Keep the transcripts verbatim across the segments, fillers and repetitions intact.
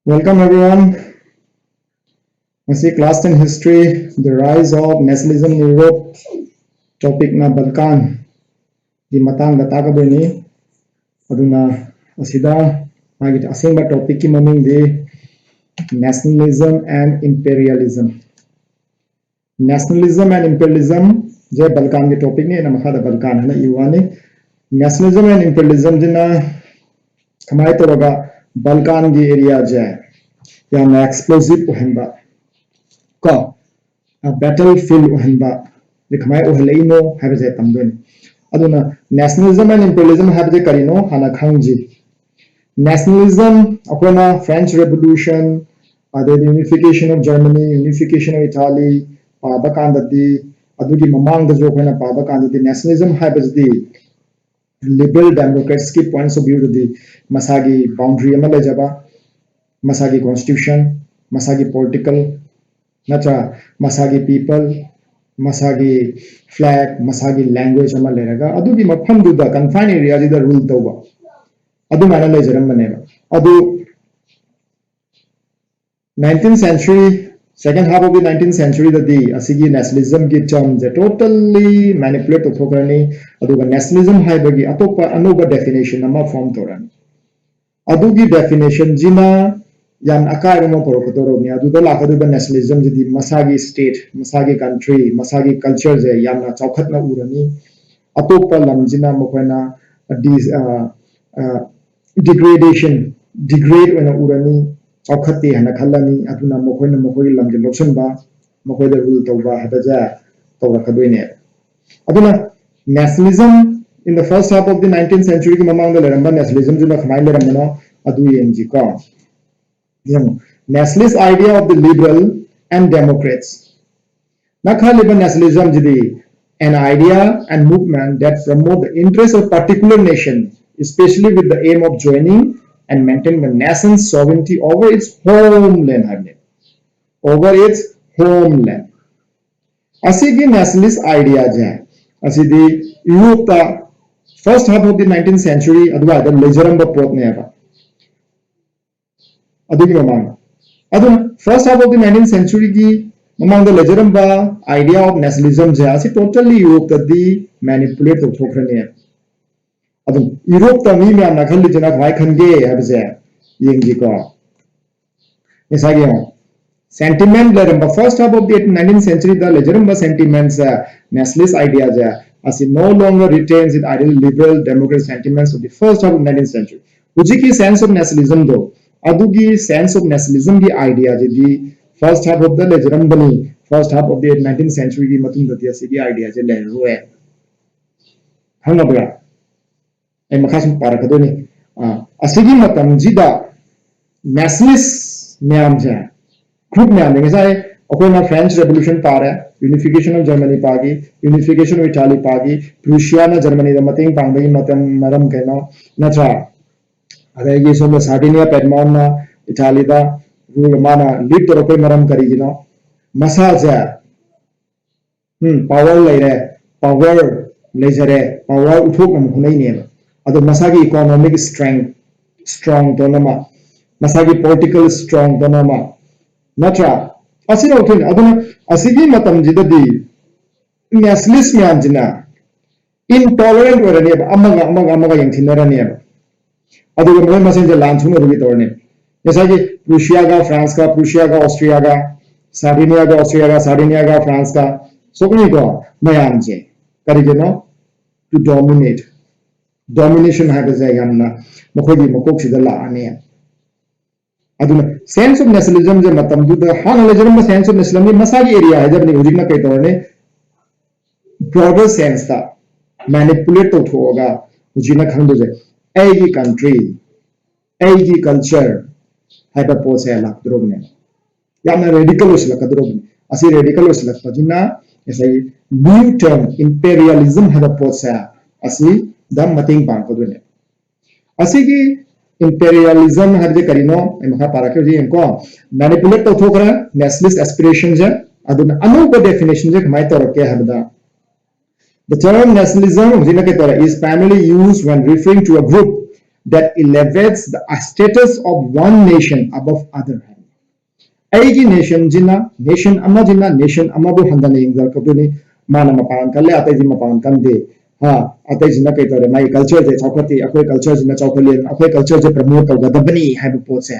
Welcome everyone. ꯉꯁꯤ class ten history, the rise of nationalism in Europe, topic ꯅ ꯕꯜꯀꯥꯟꯒꯤ ꯃꯇꯥꯡꯗ ꯇꯥꯛꯀꯗꯣꯏꯅꯤ꯫ ꯑꯗꯨꯅ ꯑꯁꯤꯗ ꯃꯥꯒꯤ ꯑꯁꯦꯡꯕ topic ꯀꯤ ꯃꯃꯤꯡꯗꯤ nationalism and imperialism. Nationalism and imperialism say ꯕꯜꯀꯥꯟꯒꯤ topic ꯅꯤ, ꯑꯩꯅ ꯃꯈꯥꯗ ꯕꯜꯀꯥꯟ ꯍꯥꯏꯅ ꯏꯕ ꯋꯥꯅꯤ꯫ Nationalism and imperialism ꯁꯤꯅ ꯀꯃꯥꯏꯅ ꯇꯧꯔꯒ ꯕꯜꯀꯥꯟꯒꯤ area ꯁꯦ ꯌꯥꯝꯅ explosive ꯑꯣꯏꯍꯟꯕ, ꯀꯣ, battle field ꯑꯣꯏꯍꯟꯕ, ꯁꯤ ꯀꯃꯥꯏꯅ ꯑꯣꯏꯍꯜꯂꯛꯏꯅꯣ ꯍꯥꯏꯕꯁꯦ ꯇꯝꯗꯣꯏꯅꯤ꯫ ꯑꯗꯨꯅ nationalism and imperialism ꯍꯥꯏꯕꯁꯦ ꯀꯔꯤꯅꯣ ꯍꯥꯟꯅ ꯈꯪꯁꯤ꯫ Nationalism ꯑꯩꯈꯣꯏꯅ French Revolution, ꯑꯗꯩꯗꯤ unification of Germany, unification of Italy ꯄꯥꯕ ꯀꯥꯟꯗꯗꯤ, ꯑꯗꯨꯒꯤ ꯃꯃꯥꯡꯗꯁꯨ ꯑꯩꯈꯣꯏꯅ ꯄꯥꯕ ꯀꯥꯟꯗꯗꯤ nationalism ꯍꯥꯏꯕꯁꯤꯗꯤ liberal democrats ꯀꯤ points of view ꯗꯗꯤ ꯃꯁꯥꯒꯤ boundary ꯑꯃ ꯂꯩꯖꯕ, ꯃꯁꯥꯒꯤ constitution, ꯃꯁꯥꯒꯤ political, ꯅꯠꯇ꯭ꯔꯥ, ꯃꯁꯥꯒꯤ people, ꯃꯁꯥꯒꯤ flag, ꯃꯁꯥꯒꯤ language ꯑꯃ ꯂꯩꯔꯒ ꯑꯗꯨꯒꯤ ꯃꯐꯝꯗꯨꯗ confine area ꯗꯨꯗ rule ꯇꯧꯕ, ꯑꯗꯨꯃꯥꯏꯅ ꯂꯩꯖꯔꯝꯕꯅꯦꯕ꯫ ꯑꯗꯨ nineteenth century, second half of the nineteenth century ꯗꯗꯤ ꯑꯁꯤꯒꯤ nationalism ꯒꯤ term ꯁꯦ totally manipulate ꯇꯧꯊꯣꯛꯈ꯭ꯔꯅꯤ, ꯑꯗꯨꯒ nationalism ꯍꯥꯏꯕꯒꯤ ꯑꯇꯣꯞꯄ ꯑꯅꯧꯕ definition ꯑꯃ form ꯇꯧꯔꯅꯤ꯫ ꯑꯗꯨꯒꯤ definition ꯁꯤꯅ ꯌꯥꯝꯅ ꯑꯀꯥꯏꯕ ꯑꯃ ꯄꯨꯔꯛꯀꯗꯧꯔꯕꯅꯤ꯫ ꯑꯗꯨꯗ ꯂꯥꯛꯀꯗꯧꯕ nationalism ꯁꯤꯗꯤ ꯃꯁꯥꯒꯤ state, ꯃꯁꯥꯒꯤ country, ꯃꯁꯥꯒꯤ culture ꯁꯦ ꯌꯥꯝꯅ ꯆꯥꯎꯈꯠꯅ ꯎꯔꯅꯤ꯫ ꯑꯇꯣꯞꯄ ꯂꯝꯁꯤꯅ ꯃꯈꯣꯏꯅ dis- ꯑ, ꯑ, degradation, degrade ꯑꯣꯏꯅ ꯎꯔꯅꯤ, ꯆꯥꯎꯈꯠꯇꯦ ꯍꯥꯏꯅ ꯈꯜꯂꯅꯤ꯫ ꯑꯗꯨꯅ ꯃꯈꯣꯏꯅ ꯃꯈꯣꯏꯒꯤ ꯂꯝꯁꯦ ꯂꯧꯁꯤꯟꯕ, ꯃꯈꯣꯏꯗ rule ꯇꯧꯕ ꯍꯥꯏꯕꯁꯦ ꯇꯧꯔꯛꯀꯗꯣꯏꯅꯦꯕ꯫ ꯑꯗꯨꯅ nationalism in the first half of the nineteenth century ꯒꯤ ꯃꯃꯥꯡꯗ ꯂꯩꯔꯝꯕ nationalism ꯁꯤꯅ ꯀꯃꯥꯏꯅ ꯂꯩꯔꯝꯕꯅꯣ ꯑꯗꯨ ꯌꯦꯡꯁꯤꯀꯣ꯫ ꯌꯦꯡꯉꯨ, nationalist idea of the liberal and democrats ꯅ ꯈꯜꯂꯤꯕ nationalism CD an idea and movement that promote the interest of particular nation, especially with the aim of joining and maintaining the nation's sovereignty over its homeland ꯍꯥꯏꯕꯅꯦ, over its homeland꯫ ꯑꯁꯤꯒꯤ nationalist idea ꯁꯦ ꯑꯁꯤꯗꯤ ꯌꯨꯔꯣꯞꯇ first half of the nineteenth century ꯑꯗꯨꯋꯥꯏꯗ ꯂꯩꯖꯔꯝꯕ ꯄꯣꯠꯅꯦꯕ꯫ ꯑꯗꯨꯒꯤ ꯃꯃꯥꯡꯗ, ꯑꯗꯨꯅ first half of the nineteenth centuryꯒꯤ ꯃꯃꯥꯡꯗ ꯂꯩꯖꯔꯝꯕ idea of nationalismꯁꯦ ꯑꯁꯤ totally Europeꯇꯗꯤ manipulate ꯇꯧꯊꯣꯛꯈ꯭ꯔꯅꯤ꯫ ꯑꯗꯨꯝ Europeꯇ ꯃꯤ ꯃꯌꯥꯝꯅ ꯈꯜꯂꯤꯁꯤꯅ ꯀꯃꯥꯏꯅ ꯈꯟꯒꯦ ꯍꯥꯏꯕꯁꯦ ꯌꯦꯡꯁꯤꯀꯣ꯫ ꯉꯁꯥꯏꯒꯤ ꯌꯦꯡꯉꯣ, sentiment ꯂꯩꯔꯝꯕ first half of the nineteenth centuryꯗ ꯂꯩꯖꯔꯝꯕ sentimentsꯁꯦ, nationalist ideaꯁꯦ, ꯑꯁꯤ no longer retains its ideal liberal democratic sentiments of the first half of nineteenth century. ꯍꯧꯖꯤꯛꯀꯤ sense of nationalismꯗꯣ, ꯑꯗꯨꯒꯤ sense of nationalismꯒꯤ ideaꯁꯤꯗꯤ first half ofꯗ ꯂꯩꯖꯔꯝꯕꯅꯤ, first half of the nineteenth centuryꯒꯤ ꯃꯇꯨꯡꯗꯗꯤ ꯑꯁꯤꯒꯤ ideaꯁꯦ ꯂꯩꯔꯔꯣꯏ꯫ ꯈꯪꯉꯕ꯭ꯔꯥ? ꯑꯩ ꯃꯈꯥ ꯁꯨꯝ ꯄꯥꯔꯛꯀꯗꯣꯏꯅꯤ꯫ ꯑ, ꯑꯁꯤꯒꯤ ꯃꯇꯝꯁꯤꯗ nationalist ꯃꯌꯥꯝꯁꯦ, group ꯃꯌꯥꯝꯁꯦ, ꯉꯁꯥꯏ ꯑꯩꯈꯣꯏꯅ French Revolution ꯄꯥꯔꯦ, unification of Germany ꯄꯥꯈꯤ, unification of Italy ꯄꯥꯈꯤ, Prussiaꯅ Germanyꯗ ꯃꯇꯦꯡ ꯄꯥꯡꯕꯒꯤ ꯃꯇꯝ, ꯃꯔꯝ ꯀꯩꯅꯣ, ꯅꯠꯇ꯭ꯔꯥ? ꯑꯗꯒꯤ ꯁꯣꯝꯗ Sardinia Piedmontꯅ Italyꯗ rule ꯃꯥꯅ lead ꯇꯧꯔꯛꯄꯒꯤ ꯃꯔꯝ ꯀꯔꯤꯒꯤꯅꯣ? ꯃꯁꯥꯁꯦ ꯎꯝ, power ꯂꯩꯔꯦ, power ꯂꯩꯖꯔꯦ, power ꯎꯠꯊꯣꯛꯅꯕ ꯍꯣꯠꯅꯩꯅꯦꯕ꯫ ꯑꯗꯣ ꯃꯁꯥꯒꯤ economic strength strong ꯇꯧꯅꯕ, ꯃꯁꯥꯒꯤ political strong ꯇꯧꯅꯕ, ꯅꯠꯇ꯭ꯔꯥ? ꯑꯁꯤ ꯂꯧꯊꯣꯛꯏꯅꯦ꯫ ꯑꯗꯨꯅ ꯑꯁꯤꯒꯤ ꯃꯇꯝꯁꯤꯗꯗꯤ nationalist ꯃꯌꯥꯝꯁꯤꯅ intolerant ꯑꯣꯏꯔꯅꯦꯕ, ꯑꯃꯒ ꯑꯃꯒ ꯑꯃꯒ ꯌꯦꯡꯊꯤꯅꯔꯅꯦꯕ꯫ ꯑꯗꯨꯒ ꯃꯈꯣꯏ ꯃꯁꯦꯟꯁꯦ ꯂꯥꯟ ꯁꯣꯛꯅꯕꯒꯤ ꯇꯧꯔꯅꯤ꯫ ꯉꯁꯥꯏꯒꯤ Prussiaꯒ Franceꯀ, Prussiaꯒ Austriaꯒ, Sardiniaꯒ Austriaꯒ, Sardiniaꯒ Franceꯀ ꯁꯣꯛꯅꯩꯀꯣ ꯃꯌꯥꯝꯁꯦ꯫ ꯀꯔꯤꯒꯤꯅꯣ? To dominate. Domination ꯍꯥꯏꯕꯁꯦ ꯌꯥꯝꯅ ꯃꯈꯣꯏꯒꯤ ꯃꯀꯣꯛꯁꯤꯗ ꯂꯥꯛꯑꯅꯤ꯫ ꯑꯗꯨꯅ sense of nationalismꯁꯦ ꯃꯇꯝꯗꯨꯗ ꯍꯥꯟꯅ ꯂꯩꯖꯔꯝꯕ sense of nationalismꯒꯤ ꯃꯁꯥꯒꯤ area ꯍꯥꯏꯖꯕꯅꯤ, ꯍꯧꯖꯤꯛꯅ ꯀꯩ ꯇꯧꯔꯅꯤ? Broader senseꯇ manipulate ꯇꯧꯊꯣꯛꯑꯒ ꯍꯧꯖꯤꯛꯅ ꯈꯪꯗꯣꯏꯁꯦ ꯑꯩꯒꯤ country, ꯑꯩꯒꯤ culture ꯍꯥꯏꯕ ꯄꯣꯠꯁꯦ ꯂꯥꯛꯀꯗꯧꯔꯕꯅꯦꯕ꯫ ꯌꯥꯝꯅ radical ꯑꯣꯏꯁꯤꯜꯂꯛꯀꯗꯧꯔꯕꯅꯤ꯫ ꯑꯁꯤ radical ꯑꯣꯏꯁꯤꯜꯂꯛꯄꯁꯤꯅ ꯉꯁꯥꯏꯒꯤ new term imperialism ꯍꯥꯏꯕ ꯄꯣꯠꯁꯦ ꯑꯁꯤꯗ ꯃꯇꯦꯡ ꯄꯥꯡꯉꯛꯀꯗꯣꯏꯅꯦꯕ꯫ ꯑꯁꯤꯒꯤ imperialism ꯍꯥꯏꯕꯁꯦ ꯀꯔꯤꯅꯣ? ꯑꯩ ꯃꯈꯥ ꯄꯥꯔꯛꯀꯦ ꯍꯧꯖꯤꯛ ꯌꯦꯡꯉꯨꯀꯣ꯫ Manipulate ꯇꯧꯊꯣꯛꯈ꯭ꯔꯦ nationalist aspirationꯁꯦ꯫ ꯑꯗꯨꯅ ꯑꯅꯧꯕ definitionꯁꯦ ꯀꯃꯥꯏꯅ ꯇꯧꯔꯛꯀꯦ ꯍꯥꯏꯕꯗ, the term nationalism ꯍꯧꯖꯤꯛꯅ ꯀꯩ ꯇꯧꯔꯦ? Is primarily used when referring to a group that elevates the status of one nation above other ꯍꯥꯏ꯫ ꯑꯩꯒꯤ nationꯁꯤꯅ, nation ꯑꯃꯁꯤꯅ nation ꯑꯃꯕꯨ ꯍꯟꯊꯅ ꯌꯦꯡꯖꯔꯛꯀꯗꯣꯏꯅꯤ꯫ ꯃꯥꯅ ꯃꯄꯥꯡꯒꯜ ꯀꯜꯂꯦ, ꯑꯇꯩꯗꯤ ꯃꯄꯥꯡꯒꯜ ꯀꯟꯗꯦ꯫ ꯍꯥ, ꯑꯇꯩꯁꯤꯅ ꯀꯩ ꯇꯧꯔꯦ, ꯃꯥꯒꯤ cultureꯁꯦ ꯆꯥꯎꯈꯠꯇꯦ, ꯑꯩꯈꯣꯏ cultureꯁꯤꯅ ꯆꯥꯎꯈꯠꯂꯦ, ꯑꯩꯈꯣꯏ cultureꯁꯦ promote ꯇꯧꯒꯗꯕꯅꯤ ꯍꯥꯏꯕ ꯄꯣꯠꯁꯦ,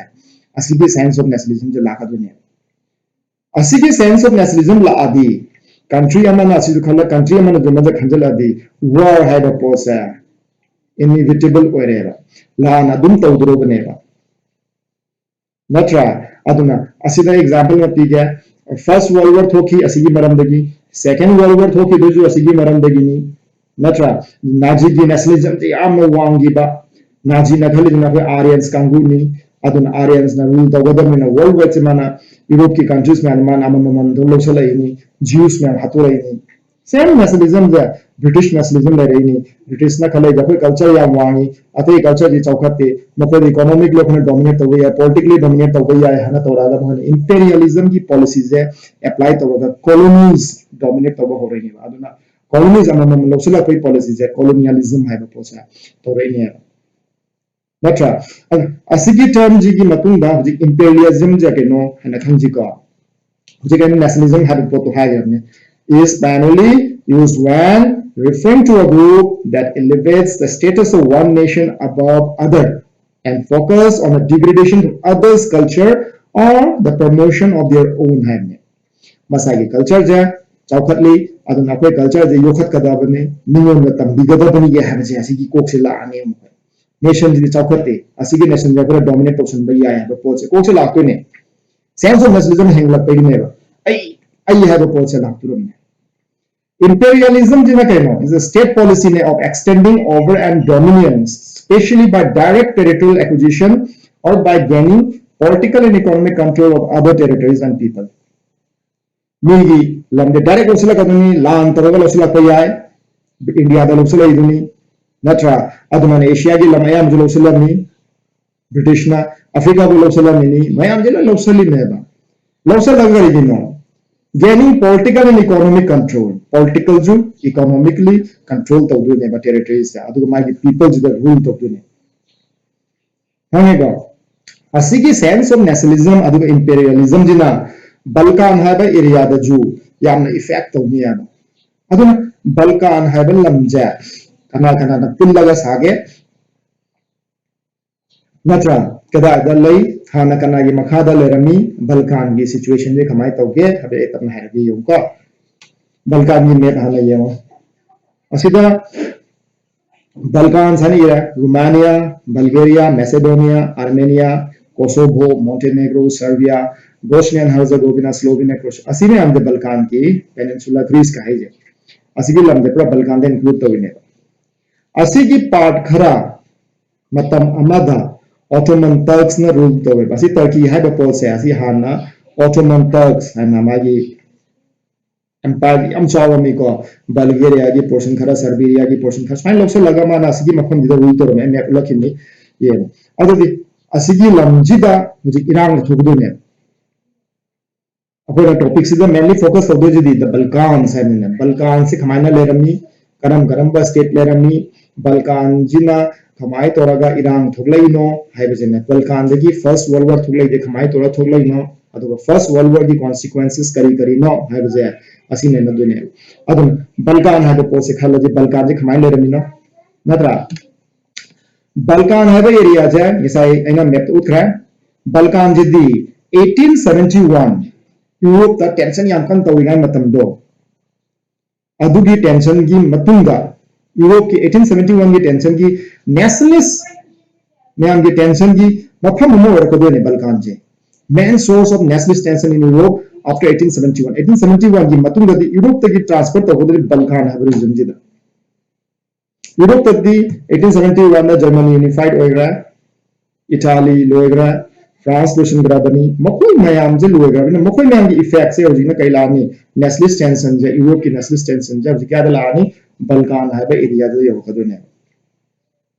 ꯑꯁꯤꯒꯤ sense of nationalismꯁꯦ ꯂꯥꯛꯀꯗꯣꯏꯅꯦꯕ꯫ ꯑꯁꯤꯒꯤ sense of nationalism ꯂꯥꯛꯑꯗꯤ, country ꯑꯃꯅ ꯑꯁꯤꯁꯨ ꯈꯜꯂ, country ꯑꯃꯅꯁꯨ ꯑꯃꯁꯨ ꯈꯟꯖꯜꯂꯛꯑꯗꯤ, war ꯍꯥꯏꯕ ꯄꯣꯠꯁꯦ inevitable ꯑꯣꯏꯔꯦꯕ, ꯂꯥꯟ ꯑꯗꯨꯝ ꯇꯧꯗꯣꯔꯕꯅꯦꯕ, ꯅꯠꯇ꯭ꯔꯥ? ꯑꯗꯨꯅ ꯑꯁꯤꯗ example ꯑꯃ ꯄꯤꯒꯦ, First World War ꯊꯣꯛꯈꯤ ꯑꯁꯤꯒꯤ ꯃꯔꯝꯗꯒꯤ, Second World War ꯊꯣꯛꯈꯤꯗꯨꯁꯨ ꯑꯁꯤꯒꯤ ꯃꯔꯝꯗꯒꯤꯅꯤ, ꯅꯠꯇ꯭ꯔꯥ? Naziꯒꯤ nationalismꯁꯦ ꯌꯥꯝꯅ ꯋꯥꯡꯈꯤꯕ, Naziꯅ ꯈꯜꯂꯤꯗꯨꯅ ꯑꯩꯈꯣꯏ Aryans ꯀꯥꯡꯕꯨꯅꯤ, ꯑꯗꯨꯅ Aryans ꯅ rule ꯇꯧꯒꯗꯕꯅꯤꯅ world wide ꯁꯦ ꯃꯥꯅ Europe ꯀꯤ countries ꯃꯌꯥꯝ ꯃꯥꯅ ꯑꯃꯃꯝ ꯑꯃꯃꯝ ꯑꯗꯨꯝ ꯂꯧꯁꯜꯂꯛꯏꯅꯤ, Jews ꯃꯌꯥꯝ ꯍꯥꯠꯇꯣꯔꯛꯏꯅꯤ꯫ Same nationalism ꯁꯦ British nationalism ꯂꯩꯔꯛꯏꯅꯤ꯫ British ꯅ ꯈꯜꯂꯛꯏꯁꯦ ꯑꯩꯈꯣꯏ culture ꯌꯥꯝ ꯋꯥꯡꯉꯤ, ꯑꯇꯩ culture ꯗꯤ ꯆꯥꯎꯈꯠꯇꯦ, ꯃꯈꯣꯏꯗ economic ꯂꯣ ꯑꯩꯈꯣꯏꯅ dominate ꯇꯧꯕ ꯌꯥꯏ, politically dominate ꯇꯧꯕ ꯌꯥꯏ ꯍꯥꯏꯅ ꯇꯧꯔꯛꯑꯒ ꯃꯈꯣꯏꯅ imperialism ꯒꯤ policy ꯁꯦ apply ꯇꯧꯔꯒ colonies dominate ꯇꯧꯕ ꯍꯧꯔꯛꯏꯅꯦꯕ꯫ ꯑꯗꯨꯅ colonies ꯑꯃꯃꯝ ꯂꯧꯁꯤꯜꯂꯛꯄꯒꯤ policy ꯁꯦ colonialism ꯍꯥꯏꯕ ꯄꯣꯠꯁꯦ ꯇꯧꯔꯛꯏꯅꯦꯕ, ꯅꯠꯇ꯭ꯔꯥ? ꯑ-, ꯑꯁꯤꯒꯤ term ꯁꯤꯒꯤ ꯃꯇꯨꯡꯗ ꯍꯧꯖꯤꯛ imperialism ꯁꯦ ꯀꯩꯅꯣ ꯍꯥꯏꯅ ꯈꯪꯁꯤꯀꯣ꯫ ꯍꯧꯖꯤꯛ ꯑꯩꯅ nationalism ꯍꯥꯏꯕ ꯄꯣꯠꯇꯣ ꯍꯥꯏꯈ꯭ꯔꯕꯅꯤ, is primarily used when referring to a group that elevates the status of one nation above other and focus on the degradation of others' culture or the promotion of their own ꯍꯥꯏꯕꯅꯦ꯫ ꯃꯁꯥꯒꯤ culture ꯁꯦ ꯆꯥꯎꯈꯠꯂꯤ, ꯑꯗꯨꯅ ꯑꯩꯈꯣꯏ culture ꯁꯦ ꯌꯣꯛꯈꯠꯀꯗꯕꯅꯤ, ꯃꯤꯉꯣꯟꯗ ꯇꯝꯕꯤꯒꯗꯕꯅꯤ ꯍꯥꯏꯕꯁꯦ ꯑꯁꯤꯒꯤ ꯀꯣꯛꯁꯦ ꯂꯥꯛꯑꯅꯤ ꯑꯃꯨꯛ꯫ Nation ꯁꯤꯗꯤ ꯆꯥꯎꯈꯠꯇꯦ, ꯑꯁꯤꯒꯤ nation ꯁꯦ ꯑꯩꯈꯣꯏꯅ dominate ꯇꯧꯁꯟꯕ ꯌꯥꯏ ꯍꯥꯏꯕ ꯄꯣꯠꯁꯦ, ꯀꯣꯛꯁꯦ ꯂꯥꯛꯇꯣꯏꯅꯦ꯫ Sense of nationalism ꯍꯦꯟꯒꯠꯂꯛꯄꯒꯤꯅꯦꯕ ꯑꯩ, ꯑꯩ ꯍꯥꯏꯕ ꯄꯣꯠꯁꯦ ꯂꯥꯛꯇꯣꯔꯝꯅꯦ꯫ Imperialism ꯁꯤꯅ ꯀꯩꯅꯣ? Is a state policy ꯅꯦ of extending over and dominion, especially by direct territorial acquisition or by gaining political and economic control of other territories and people. ꯃꯤꯒꯤ ꯂꯝꯗ direct ꯂꯧꯁꯤꯜꯂꯛꯀꯗꯣꯏꯅꯤ, ꯂꯥꯟ ꯇꯧꯔꯒ ꯂꯧꯁꯤꯜꯂꯛꯄ ꯌꯥꯏ, ꯏꯟꯗꯤꯌꯥꯗ ꯂꯧꯁꯤꯜꯂꯛꯏꯗꯨꯅꯤ, ꯅꯠꯇ꯭ꯔꯥ? ꯑꯗꯨꯃꯥꯏꯅ ꯑꯦꯁꯤꯌꯥꯒꯤ ꯂꯝ ꯑꯌꯥꯝꯕꯁꯨ ꯂꯧꯁꯤꯜꯂꯝꯃꯤ, ꯕ꯭ꯔꯤꯇꯤꯁꯅ ꯑꯐ꯭ꯔꯤꯀꯥꯕꯨ ꯂꯧꯁꯤꯜꯂꯝꯃꯤꯅꯤ, ꯃꯌꯥꯝꯁꯦ ꯂꯣꯏ ꯂꯧꯁꯤꯜꯂꯤꯅꯦꯕ꯫ ꯂꯧꯁꯤꯜꯂꯒ ꯀꯔꯤꯒꯤꯅꯣ? Gaining political and economic control, political ꯁꯨ economically control ꯇꯧꯗꯣꯏꯅꯦꯕ territories ꯁꯦ, ꯑꯗꯨꯒ ꯃꯥꯒꯤ people ꯁꯤꯗ rule ꯇꯧꯗꯣꯏꯅꯦ꯫ ꯈꯪꯉꯦꯀꯣ? ꯑꯁꯤꯒꯤ sense of nationalism ꯑꯗꯨꯒ imperialism ꯁꯤꯅ ꯕꯜꯀꯥꯟ ꯍꯥꯏꯕ area ꯗꯁꯨ ꯌꯥꯝꯅ effect ꯇꯧꯅꯤ ꯍꯥꯏꯕ꯫ ꯑꯗꯨꯅ ꯕꯜꯀꯥꯟ ꯍꯥꯏꯕ ꯂꯝꯁꯦ ꯀꯅꯥ ꯀꯅꯥꯅ ꯄꯨꯜꯂꯒ ꯁꯥꯒꯦ? ꯅꯠꯇ꯭ꯔꯥ? ꯀꯗꯥꯏꯗ ꯂꯩ? ꯍꯥꯟꯅ ꯀꯅꯥꯒꯤ ꯃꯈꯥꯗ ꯂꯩꯔꯝꯃꯤ? ꯕꯜꯀꯥꯟꯒꯤ situation ꯁꯦ ꯀꯃꯥꯏꯅ ꯇꯧꯒꯦ ꯍꯥꯏꯕ ꯑꯩ ꯇꯞꯅ ꯍꯥꯏꯔꯒꯦ, ꯌꯦꯡꯉꯨꯀꯣ꯫ ꯕꯜꯀꯥꯟꯒꯤ map ꯍꯥꯟꯅ ꯌꯦꯡꯉꯣ꯫ ꯑꯁꯤꯗ Balkans ꯍꯥꯏꯅ ꯏꯔꯦ: Romania, Bulgaria, Macedonia, Armenia, Kosovo, Montenegro, Serbia, Bosnia and Herzegovina, Slovenia, Croatia꯫ ꯑꯁꯤ ꯃꯌꯥꯝꯁꯦ ꯕꯜꯀꯥꯟꯒꯤ peninsula Greece ꯀ ꯍꯥꯏꯁꯦ꯫ ꯑꯁꯤꯒꯤ ꯂꯝꯁꯦ ꯄꯨꯔꯥ ꯕꯜꯀꯥꯟꯗ include ꯇꯧꯔꯤꯅꯦꯕ꯫ ꯑꯁꯤꯒꯤ part ꯈꯔ ꯃꯇꯝ ꯑꯃꯗ Ottoman Turks ꯅ rule ꯇꯧꯋꯦꯕ꯫ ꯑꯁꯤ Turkey ꯍꯥꯏꯕ ꯄꯣꯠꯁꯦ ꯑꯁꯤ ꯍꯥꯟꯅ Ottoman Turks ꯍꯥꯏꯅ ꯃꯥꯒꯤ empire ꯌꯥꯝ ꯆꯥꯎꯔꯝꯃꯤꯀꯣ꯫ Bulgaria ꯒꯤ portion ꯈꯔ, Serbia ꯒꯤ portion ꯈꯔ, ꯁꯨꯃꯥꯏꯅ ꯂꯧꯁꯤꯜꯂꯒ ꯃꯥꯅ ꯑꯁꯤꯒꯤ ꯃꯐꯝꯁꯤꯗ rule ꯇꯧꯔꯝꯃꯦ꯫ Map ꯎꯠꯂꯛꯈꯤꯕꯅꯤ, ꯌꯦꯡꯉꯣ꯫ ꯑꯗꯨꯗꯤ ꯑꯁꯤꯒꯤ ꯂꯝꯁꯤꯗ ꯍꯧꯖꯤꯛ ꯏꯔꯥꯡ ꯊꯣꯛꯀꯗꯣꯏꯅꯦ꯫ ꯑꯩꯈꯣꯏꯅ topic ꯁꯤꯗ mainly focus ꯇꯧꯗꯣꯏꯁꯤꯗꯤ the Balkans ꯍꯥꯏꯕꯅꯤꯅ, ꯕꯜꯀꯥꯟꯁꯤ ꯀꯃꯥꯏꯅ ꯂꯩꯔꯝꯃꯤ, ꯀꯔꯝ ꯀꯔꯝꯕ state ꯂꯩꯔꯝꯃꯤ, ꯕꯜꯀꯥꯟꯁꯤꯅ ꯀꯃꯥꯏꯅ ꯇꯧꯔꯒ ꯏꯔꯥꯡ ꯊꯣꯛꯂꯛꯏꯅꯣ ꯍꯥꯏꯕꯁꯤꯅꯦ꯫ ꯕꯜꯀꯥꯟꯗꯒꯤ First World War ꯊꯣꯛꯂꯛꯏꯁꯦ ꯀꯃꯥꯏꯅ ꯇꯧꯔꯒ ꯊꯣꯛꯂꯛꯏꯅꯣ, ꯑꯗꯨꯒ First World War ꯒꯤ consequences ꯀꯔꯤ ꯀꯔꯤꯅꯣ ꯍꯥꯏꯕꯁꯦ ꯑꯁꯤ ꯅꯩꯅꯗꯣꯏꯅꯦꯕ꯫ ꯑꯗꯨꯅ ꯕꯜꯀꯥꯟ ꯍꯥꯏꯕ ꯄꯣꯠꯁꯦ ꯈꯜꯂꯁꯤ, ꯕꯜꯀꯥꯟꯁꯦ ꯀꯃꯥꯏꯅ ꯂꯩꯔꯝꯃꯤꯅꯣ, ꯅꯠꯇ꯭ꯔꯥ? ꯕꯜꯀꯥꯟ ꯍꯥꯏꯕ area ꯁꯦ ꯉꯁꯥꯏ ꯑꯩꯅ map ꯇ ꯎꯠꯈ꯭ꯔꯦ꯫ ꯕꯜꯀꯥꯟꯁꯤꯗꯤ eighteen seventy one Europe ꯇ tension ꯌꯥꯝ ꯀꯟꯅ ꯇꯧꯔꯤꯉꯩ ꯃꯇꯝꯗꯣ, ꯑꯗꯨꯒꯤ tension ꯒꯤ ꯃꯇꯨꯡꯗ, Europe ꯀꯤ eighteen seventy one ꯒꯤ tension ꯒꯤ nationalist ꯃꯌꯥꯝꯒꯤ tension ꯒꯤ ꯃꯐꯝ ꯑꯃ ꯑꯣꯏꯔꯛꯀꯗꯣꯏꯅꯦ ꯕꯜꯀꯥꯟꯁꯦ꯫ Main source of nationalist tension in Europe after eighteen seventy one꯫ eighteen seventy one ꯒꯤ ꯃꯇꯨꯡꯗꯗꯤ Europe ꯇꯒꯤ transfer ꯇꯧꯒꯗꯣꯏꯅꯦ ꯕꯜꯀꯥꯟ ꯍꯥꯏꯕ region ꯁꯤꯗ꯫ Europe ꯇꯗꯤ eighteen seventy one ꯗ Germany unified ꯑꯣꯏꯈ꯭ꯔꯦ, Italy ꯂꯣꯏꯈ꯭ꯔꯦ, France ꯂꯣꯏꯁꯤꯟꯈ꯭ꯔꯕꯅꯤ꯫ ꯃꯈꯣꯏ ꯃꯌꯥꯝꯁꯦ ꯂꯣꯏꯈ꯭ꯔꯕꯅꯤꯅ ꯃꯈꯣꯏ ꯃꯌꯥꯝꯒꯤ effect ꯁꯦ ꯍꯧꯖꯤꯛꯅ ꯀꯩ ꯂꯥꯛꯑꯅꯤ? Nationalist tension ꯁꯦ, Europe ꯀꯤ nationalist tension ꯁꯦ ꯍꯧꯖꯤꯛ ꯀꯌꯥꯗ ꯂꯥꯛꯑꯅꯤ? ꯕꯜꯀꯥꯟ ꯍꯥꯏꯕ area ꯗ ꯌꯧꯔꯛꯀꯗꯣꯏꯅꯦꯕ꯫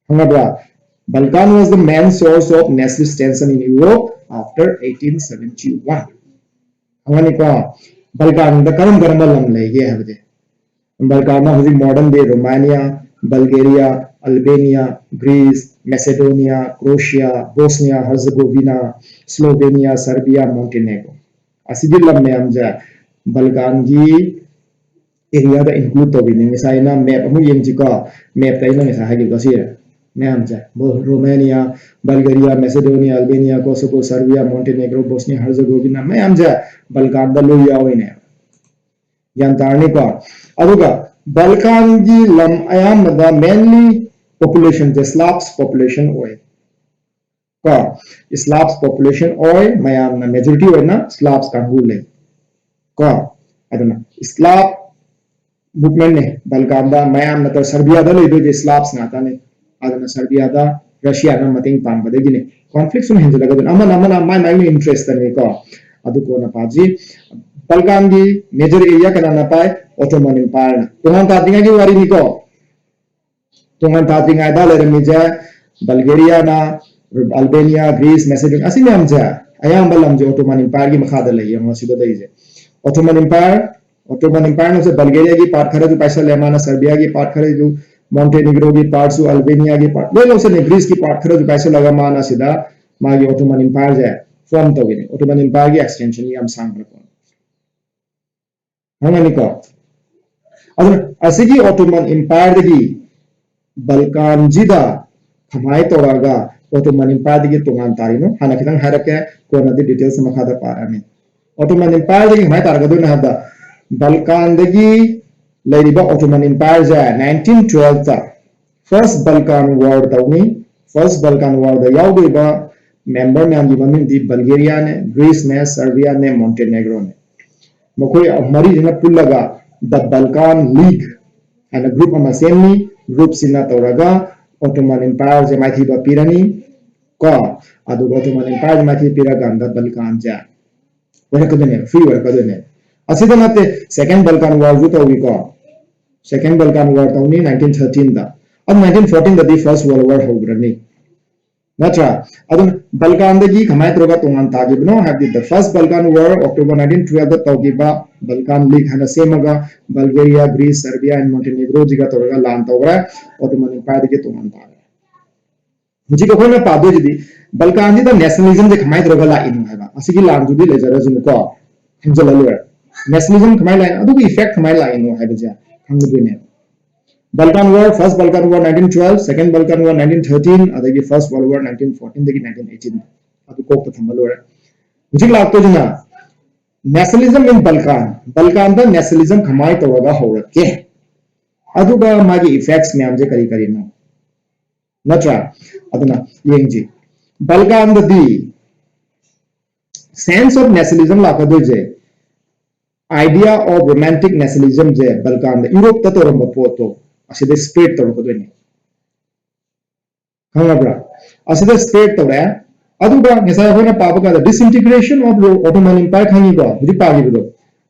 ꯈꯪꯉꯕ꯭ꯔꯥ? Balkan was the main source of nationalist tension in Europe after eighteen seventy one꯫ ꯈꯪꯉꯅꯤꯀꯣ? ꯕꯜꯀꯥꯟꯗ ꯀꯔꯝ ꯀꯔꯝꯕ ꯂꯝ ꯂꯩꯒꯦ ꯍꯥꯏꯕꯁꯦ꯫ ꯕꯜꯀꯥꯟꯗ ꯍꯧꯖꯤꯛ modern day Romania, Bulgaria, Albania, Greece, Macedonia, Croatia, Bosnia Herzegovina, Slovenia, Serbia, Montenegro꯫ ꯑꯁꯤꯒꯤ ꯂꯝ ꯃꯌꯥꯝꯁꯦ ꯕꯜꯀꯥꯟꯒꯤ ꯑꯦꯔꯤꯌꯥꯗ ꯏꯟꯀ꯭ꯂꯨꯗ ꯇꯧꯔꯤꯅꯤ꯫ ꯉꯁꯥꯏ ꯑꯩꯅ ꯃꯦꯞ ꯑꯃꯨꯛ ꯌꯦꯡꯁꯤꯀꯣ꯫ ꯃꯦꯞꯇ ꯑꯩꯅ ꯉꯁꯥꯏ ꯍꯥꯏꯈꯤꯕꯗꯣ ꯁꯤ ꯃꯌꯥꯝꯁꯦ, ꯕꯣ-, ꯔꯣꯃꯦꯅꯤꯌꯥ, ꯕꯜꯒꯦꯔꯤꯌꯥ, ꯃꯦꯁꯦꯗꯣꯅꯤꯌꯥ, ꯑꯜꯕꯦꯅꯤꯌꯥ, ꯀꯣꯁꯣꯚꯣ, ꯁꯔꯕꯤꯌꯥ, ꯃꯣꯟꯇꯦꯅꯦꯒ꯭ꯔꯣ, ꯕꯣꯁꯅꯤꯌꯥ ꯍꯔꯖꯒꯣꯕꯤꯅꯥ ꯃꯌꯥꯝꯁꯦ ꯕꯜꯀꯥꯟꯗ ꯂꯣꯏ ꯌꯥꯎꯔꯤꯅꯦ꯫ ꯒ꯭ꯌꯥꯟ ꯇꯥꯔꯅꯤꯀꯣ? ꯑꯗꯨꯒ ꯕꯜꯀꯥꯟꯒꯤ ꯂꯝ ꯑꯌꯥꯝꯕꯗ mainly population ꯁꯦ Slavs population ꯑꯣꯏ꯫ ꯀꯣ, Slavs population ꯑꯣꯏ, ꯃꯌꯥꯝꯅ majority ꯑꯣꯏꯅ Slavs ꯀꯥꯡꯕꯨ ꯂꯩ꯫ ꯀꯣ, ꯑꯗꯨꯅ Slav movement ꯅꯦ ꯕꯜꯀꯥꯟꯗ ꯃꯌꯥꯝꯅ ꯇꯧ-, ꯁꯔꯕꯤꯌꯥꯗ ꯂꯩꯗꯣꯏꯗꯤ Slavs ꯉꯥꯛꯇꯅꯤ꯫ ꯑꯗꯨꯅ ꯁꯔꯕꯤꯌꯥꯗ ꯔꯁꯤꯌꯥꯅ ꯃꯇꯦꯡ ꯄꯥꯡꯕꯗꯒꯤꯅꯤ꯫ Conflict ꯁꯨꯝ ꯍꯦꯟꯖꯜꯂꯛꯀꯗꯣꯏꯅꯤ꯫ ꯑꯃꯅ, ꯑꯃꯅ ꯃꯥꯏ ꯃꯥꯏꯒꯤ interest ꯅꯤꯀꯣ꯫ ꯑꯗꯨ ꯀꯣꯟꯅ ꯄꯥꯁꯤ꯫ ꯕꯜꯀꯥꯟꯒꯤ major area ꯀꯅꯥꯅ ꯄꯥꯏ? Ottoman Empire ꯅ꯫ ꯇꯣꯉꯥꯟ ꯇꯥꯗ꯭ꯔꯤꯉꯩꯒꯤ ꯋꯥꯔꯤꯅꯤꯀꯣ꯫ ꯇꯣꯉꯥꯟ ꯇꯥꯗ꯭ꯔꯤꯉꯩꯗ ꯂꯩꯔꯝꯃꯤꯁꯦ ꯕꯜꯒꯦꯔꯤꯌꯥꯅ, ꯑꯜꯕꯦꯅꯤꯌꯥ, ꯒ꯭ꯔꯤꯁ, ꯃꯦꯁꯦꯗꯣꯅꯤꯌꯥ, ꯑꯁꯤ ꯃꯌꯥꯝꯁꯦ ꯑꯌꯥꯝꯕ ꯂꯝꯁꯦ Ottoman Empire ꯒꯤ ꯃꯈꯥꯗ ꯂꯩ꯫ ꯌꯦꯡꯉꯣ ꯁꯤꯗ ꯂꯩꯔꯤꯁꯦ꯫ Ottoman Empire, Ottoman Empire ꯅꯁꯦ ꯕꯜꯒꯦꯔꯤꯌꯥꯒꯤ part ꯈꯔꯁꯨ ꯄꯥꯏꯁꯜꯂꯦ, ꯃꯥꯅ ꯁꯔꯕꯤꯌꯥꯒꯤ part ꯈꯔꯁꯨ, ꯃꯣꯟꯇꯦꯅꯤꯒ꯭ꯔꯣꯒꯤ part ꯁꯨ, ꯑꯜꯕꯦꯅꯤꯌꯥꯒꯤ part ꯂꯣꯏ ꯂꯧꯁꯜꯂꯦ, ꯒ꯭ꯔꯤꯁꯀꯤ part ꯈꯔꯁꯨ ꯄꯥꯏꯁꯜꯂꯒ ꯃꯥꯅ ꯁꯤꯗ ꯃꯥꯒꯤ Ottoman Empire ꯁꯦ form ꯇꯧꯕꯤꯅꯤ꯫ Ottoman Empire ꯒꯤ extension ꯌꯥꯝ ꯁꯥꯡꯕꯅꯀꯣ꯫ ꯈꯪꯉꯅꯤꯀꯣ? ꯑꯗꯨꯅ ꯑꯁꯤꯒꯤ Ottoman Empire ꯗꯒꯤ ꯕꯜꯀꯥꯟꯁꯤꯗ ꯀꯃꯥꯏꯅ ꯇꯧꯔꯒ Ottoman Empire ꯗꯒꯤ ꯇꯣꯉꯥꯟ ꯇꯥꯔꯤꯅꯣ? ꯍꯥꯟꯅ ꯈꯤꯇꯪ ꯍꯥꯏꯔꯛꯀꯦ, ꯀꯣꯟꯅꯗꯤ details ꯃꯈꯥꯗ ꯄꯥꯔꯛꯑꯅꯤ꯫ Ottoman Empire ꯗꯒꯤ ꯀꯃꯥꯏꯅ ꯇꯥꯔꯛꯀꯗꯣꯏꯅꯣ ꯍꯥꯏꯕꯗ, ꯕꯜꯀꯥꯟꯗꯒꯤ ꯂꯩꯔꯤꯕ Ottoman Empire ꯁꯦ nineteen twelve ꯇ First Balkan War ꯇꯧꯅꯤ꯫ First Balkan War ꯗ ꯌꯥꯎꯗꯣꯏꯕ member ꯃꯌꯥꯝꯒꯤ ꯃꯃꯤꯡꯗꯤ ꯕꯜꯒꯦꯔꯤꯌꯥꯅꯦ, ꯒ꯭ꯔꯤꯁꯅꯦ, ꯁꯔꯕꯤꯌꯥꯅꯦ, ꯃꯣꯟꯇꯦꯅꯦꯒ꯭ꯔꯣꯅꯦ꯫ ꯃꯈꯣꯏ ꯃꯔꯤꯁꯤꯅ ꯄꯨꯜꯂꯒ The Balkan League ꯍꯥꯏꯅ group ꯑꯃ ꯁꯦꯝꯅꯤ꯫ Group ꯁꯤꯅ ꯇꯧꯔꯒ Ottoman Empire ꯁꯦ ꯃꯥꯏꯊꯤꯕ ꯄꯤꯔꯅꯤ ꯀꯣ꯫ ꯑꯗꯨꯒ Ottoman Empire ꯁꯦ ꯃꯥꯏꯊꯤꯕ ꯄꯤꯔꯀꯥꯟꯗ ꯕꯜꯀꯥꯟꯁꯦ ꯑꯣꯏꯔꯛꯀꯗꯣꯏꯅꯦ, free ꯑꯣꯏꯔꯛꯀꯗꯣꯏꯅꯦ꯫ ꯑꯁꯤꯗ ꯅꯠꯇꯦ, Second Balkan War ꯁꯨ ꯇꯧꯏꯀꯣ꯫ Second Balkan War ꯇꯧꯅꯤ nineteen thirteen ꯗ꯫ ꯑꯗꯨ nineteen fourteen ꯗꯗꯤ First World War ꯍꯧꯈ꯭ꯔꯅꯤ꯫ ꯅꯠꯇ꯭ꯔꯥ? ꯑꯗꯨꯅ ꯕꯜꯀꯥꯟꯗꯒꯤ ꯀꯃꯥꯏꯅ ꯇꯧꯔꯒ ꯇꯣꯉꯥꯟ ꯇꯥꯈꯤꯕꯅꯣ ꯍꯥꯏꯕꯗꯤ, The First Balkan War, October nineteen twelve ꯗ ꯇꯧꯈꯤꯕ Balkan League ꯍꯥꯏꯅ ꯁꯦꯝꯃꯒ, ꯕꯜꯒꯦꯔꯤꯌꯥ, ꯒ꯭ꯔꯤꯁ, ꯁꯔꯕꯤꯌꯥ and ꯃꯣꯟꯇꯦꯅꯦꯒ꯭ꯔꯣꯁꯤꯒ ꯇꯧꯔꯒ ꯂꯥꯟ ꯇꯧꯈ꯭ꯔꯦ꯫ Ottoman Empire ꯗꯒꯤ ꯇꯣꯉꯥꯟ ꯇꯥꯈ꯭ꯔꯦ꯫ ꯍꯧꯖꯤꯛ ꯑꯩꯈꯣꯏꯅ ꯄꯥꯗꯣꯏꯁꯤꯗꯤ ꯕꯜꯀꯥꯟꯁꯤꯗ ꯅꯦꯁꯅꯦꯂꯤꯖꯝꯁꯦ ꯀꯃꯥꯏꯅ ꯇꯧꯔꯒ ꯂꯥꯛꯏꯅꯣ ꯍꯥꯏꯕ, ꯑꯁꯤꯒꯤ ꯂꯥꯟꯗꯨꯗꯤ ꯂꯩꯖꯔꯁꯅꯨꯀꯣ, ꯈꯪꯖꯤꯜꯂ ꯂꯣꯏꯔꯦ꯫ ꯅꯦꯁꯅꯦꯂꯤꯖꯝ ꯀꯃꯥꯏꯅ ꯂꯥꯛꯏꯅꯣ, ꯑꯗꯨꯒꯤ ꯏꯐꯦꯛ ꯀꯃꯥꯏꯅ ꯂꯥꯛꯏꯅꯣ ꯍꯥꯏꯕꯁꯦ ꯈꯪꯒꯗꯣꯏꯅꯦꯕ꯫ Balkan War, First Balkan War nineteen twelve, Second Balkan War nineteen thirteen, ꯑꯗꯒꯤ First World War nineteen fourteen ꯗꯒꯤ nineteen eighteen, ꯑꯗꯨ ꯀꯣꯛꯇ ꯊꯝꯕ ꯂꯣꯏꯔꯦ꯫ ꯍꯧꯖꯤꯛ ꯂꯥꯛꯇꯣꯏꯁꯤꯅ nationalism in Balkan, ꯕꯜꯀꯥꯟꯗ ꯅꯦꯁꯅꯦꯂꯤꯖꯝ ꯀꯃꯥꯏꯅ ꯇꯧꯔꯒ ꯍꯧꯔꯛꯀꯦ, ꯑꯗꯨꯒ ꯃꯥꯒꯤ ꯏꯐꯦꯛꯁ ꯃꯌꯥꯝꯁꯦ ꯀꯔꯤ ꯀꯔꯤꯅꯣ, ꯅꯠꯇ꯭ꯔꯥ? ꯑꯗꯨꯅ ꯌꯦꯡꯁꯤ, ꯕꯜꯀꯥꯟꯗꯗꯤ sense of nationalism ꯂꯥꯛꯀꯗꯣꯏꯁꯦ, idea of romantic nationalism ꯁꯦ ꯕꯜꯀꯥꯟꯗ, ꯌꯨꯔꯣꯞꯇ ꯇꯧꯔꯝꯕ ꯄꯣꯠꯇꯣ ꯑꯁꯤꯗ ꯁ꯭ꯄ꯭ꯔꯦꯗ ꯇꯧꯔꯛꯀꯗꯣꯏꯅꯦ꯫ ꯈꯪꯉꯕ꯭ꯔꯥ? ꯑꯁꯤꯗ ꯁ꯭ꯄ꯭ꯔꯦꯗ ꯇꯧꯔꯦ꯫ ꯑꯗꯨꯒ ꯉꯁꯥꯏ ꯑꯩꯈꯣꯏꯅ ꯄꯥꯕ ꯀꯥꯟꯗ disintegration of Ottoman Empire ꯈꯪꯉꯤꯀꯣ, ꯍꯧꯖꯤꯛ ꯄꯥꯈꯤꯕꯗꯣ,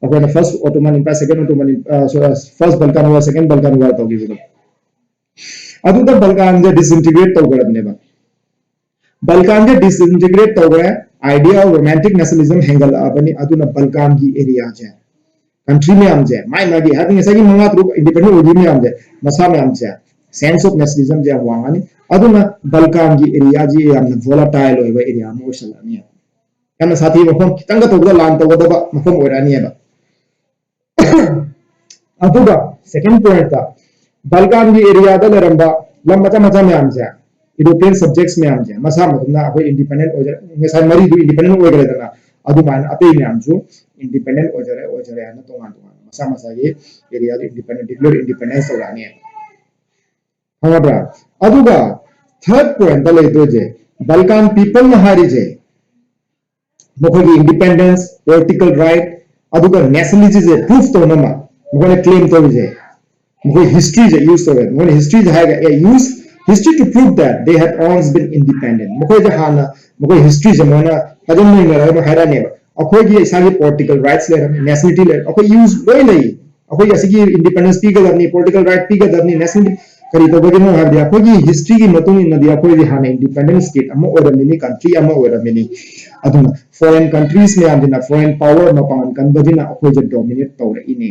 ꯑꯩꯈꯣꯏꯅ First Ottoman Empire, Second Ottoman Empire, First Balkan War, Second Balkan War ꯇꯧꯈꯤꯕꯗꯣ, ꯑꯗꯨꯗ ꯕꯜꯀꯥꯟꯁꯦ disintegrate ꯇꯧꯈ꯭ꯔꯕꯅꯦꯕ꯫ ꯕꯜꯀꯥꯟꯁꯦ disintegrate ꯇꯧꯈ꯭ꯔꯦ, idea of romantic nationalism ꯍꯦꯟꯒꯠꯂꯛꯑꯕꯅꯤ꯫ ꯑꯗꯨꯅ ꯕꯜꯀꯥꯟꯒꯤ ꯑꯦꯔꯤꯌꯥꯁꯦ, ꯀꯟꯇ꯭ꯔꯤ ꯃꯌꯥꯝꯁꯦ ꯃꯥꯏ ꯃꯥꯒꯤ, ꯍꯥꯏꯗꯤ ꯉꯁꯥꯏꯒꯤ ꯃꯉꯥ ꯇꯔꯨꯛ ꯏꯟꯗꯤꯄꯦꯟꯗꯦꯟ ꯑꯣꯏꯈꯤꯕ ꯃꯌꯥꯝꯁꯦ, ꯃꯁꯥ ꯃꯌꯥꯝꯁꯦ, sense of nationalism ꯁꯦ ꯌꯥꯝ ꯋꯥꯡꯉꯅꯤ꯫ ꯑꯗꯨꯅ ꯕꯜꯀꯥꯟꯒꯤ ꯑꯦꯔꯤꯌꯥꯁꯤ ꯌꯥꯝꯅ volatile ꯑꯣꯏꯕ ꯑꯦꯔꯤꯌꯥ ꯑꯃ ꯑꯣꯏꯁꯜꯂꯛꯑꯅꯤ꯫ ꯌꯥꯝꯅ ꯁꯥꯊꯤꯕ ꯃꯐꯝ, ꯈꯤꯇꯪꯒ ꯇꯧꯕꯗ ꯂꯥꯟ ꯇꯧꯒꯗꯕ ꯃꯐꯝ ꯑꯣꯏꯔꯛꯑꯅꯦꯕ꯫ ꯑꯗꯨꯒ second point ꯇ, ꯕꯜꯀꯥꯟꯒꯤ ꯑꯦꯔꯤꯌꯥꯗ ꯂꯩꯔꯝꯕ ꯂꯝ ꯃꯆꯥ ꯃꯆꯥ ꯃꯌꯥꯝꯁꯦ, European subjects ꯃꯌꯥꯝꯁꯦ, ꯃꯁꯥ ꯃꯊꯟꯇ ꯑꯩꯈꯣꯏ ꯏꯟꯗꯤꯄꯦꯟꯗꯦꯟ ꯑꯣꯏꯖꯔꯦ, ꯉꯁꯥꯏ ꯃꯔꯤꯗꯨ ꯏꯟꯗꯤꯄꯦꯟꯗꯦꯟ ꯑꯣꯏꯈ꯭ꯔꯦꯗꯅ, ꯑꯗꯨꯃꯥꯏꯅ ꯑꯇꯩ ꯃꯌꯥꯝꯁꯨ ꯏꯟꯗꯤꯄꯦꯟꯗꯦꯟ ꯑꯣꯏꯖꯔꯦ, ꯑꯣꯏꯖꯔꯦ ꯍꯥꯏꯅ ꯇꯣꯉꯥꯟ ꯇꯣꯉꯥꯟꯅ ꯃꯁꯥ ꯃꯁꯥꯒꯤ ꯑꯦꯔꯤꯌꯥꯗ ꯏꯟꯗꯤꯄꯦꯟꯗꯦꯟ, ꯗꯤꯀ꯭ꯂꯦꯌꯔ ꯏꯟꯗꯤꯄꯦꯟꯗꯦꯟꯁ ꯇꯧꯔꯛꯑꯅꯤ꯫ ꯈꯪꯉꯕ꯭ꯔꯥ? ꯑꯗꯨꯒ third point ꯇ ꯂꯩꯗꯣꯏꯁꯦ, ꯕꯜꯀꯥꯟ people ꯅ ꯍꯥꯏꯔꯤꯁꯦ, ꯃꯈꯣꯏꯒꯤ ꯏꯟꯗꯤꯄꯦꯟꯗꯦꯟꯁ, ꯄꯣꯂꯤꯇꯤꯀꯦꯜ ꯔꯥꯏꯠ, ꯑꯗꯨꯒ ꯅꯦꯁꯅꯦꯂꯤꯇꯤ ꯁꯦ ꯄ꯭ꯔꯨꯐ ꯇꯧꯅꯕ ꯃꯈꯣꯏꯅ ꯀ꯭ꯂꯦꯝ ꯇꯧꯔꯤꯁꯦ, ꯃꯈꯣꯏ ꯍꯤꯁꯇ꯭ꯔꯤꯁꯦ ꯌꯨꯁ ꯇꯧꯋꯦ꯫ ꯃꯈꯣꯏꯅ ꯍꯤꯁꯇ꯭ꯔꯤꯁꯦ ꯍꯥꯏꯔꯒ, ꯑꯦ, use history to prove that they had once been independent꯫ ꯃꯈꯣꯏꯁꯦ ꯍꯥꯟꯅ, ꯃꯈꯣꯏ ꯍꯤꯁꯇ꯭ꯔꯤꯁꯦ ꯃꯣꯏꯅ ꯐꯖꯅ ꯅꯩꯅꯔꯒ ꯍꯥꯏꯔꯛꯑꯅꯦꯕ, ꯑꯩꯈꯣꯏꯒꯤ ꯏꯁꯥꯒꯤ ꯄꯣꯂꯤꯇꯤꯀꯦꯜ ꯔꯥꯏꯠꯁ ꯂꯩꯔꯝꯃꯤ, ꯅꯦꯁꯅꯦꯂꯤꯇꯤ ꯂꯩꯔꯝꯃꯤ, ꯑꯩꯈꯣꯏ ꯌꯨꯁ ꯂꯣꯏ ꯂꯩ꯫ ꯑꯩꯈꯣꯏꯒꯤ ꯑꯁꯤꯒꯤ ꯏꯟꯗꯤꯄꯦꯟꯗꯦꯟꯁ ꯄꯤꯒꯗꯕꯅꯤ, ꯄꯣꯂꯤꯇꯤꯀꯦꯜ ꯔꯥꯏꯠ ꯄꯤꯒꯗꯕꯅꯤ, ꯅꯦꯁꯅꯦꯂꯤꯇꯤ꯫ ꯀꯔꯤ ꯇꯧꯕꯒꯤꯅꯣ ꯍꯥꯏꯕꯗꯤ, ꯑꯩꯈꯣꯏꯒꯤ ꯍꯤꯁꯇ꯭ꯔꯤꯒꯤ ꯃꯇꯨꯡ ꯏꯟꯅꯗꯤ ꯑꯩꯈꯣꯏꯗꯤ ꯍꯥꯟꯅ ꯏꯟꯗꯤꯄꯦꯟꯗꯦꯟ ꯁ꯭ꯇꯦꯠ ꯑꯃ ꯑꯣꯏꯔꯝꯃꯤꯅꯤ, ꯀꯟꯇ꯭ꯔꯤ ꯑꯃ ꯑꯣꯏꯔꯝꯃꯤꯅꯤ꯫ ꯑꯗꯨꯅ ꯐꯣꯔꯦꯟ ꯀꯟꯇ꯭ꯔꯤꯁ ꯃꯌꯥꯝꯁꯤꯅ, ꯐꯣꯔꯦꯟ ꯄꯥꯋꯔ ꯃꯄꯥꯡꯒꯜ ꯀꯟꯕꯁꯤꯅ ꯑꯩꯈꯣꯏꯁꯦ ꯗꯣꯃꯤꯅꯦꯠ ꯇꯧꯔꯛꯏꯅꯦ,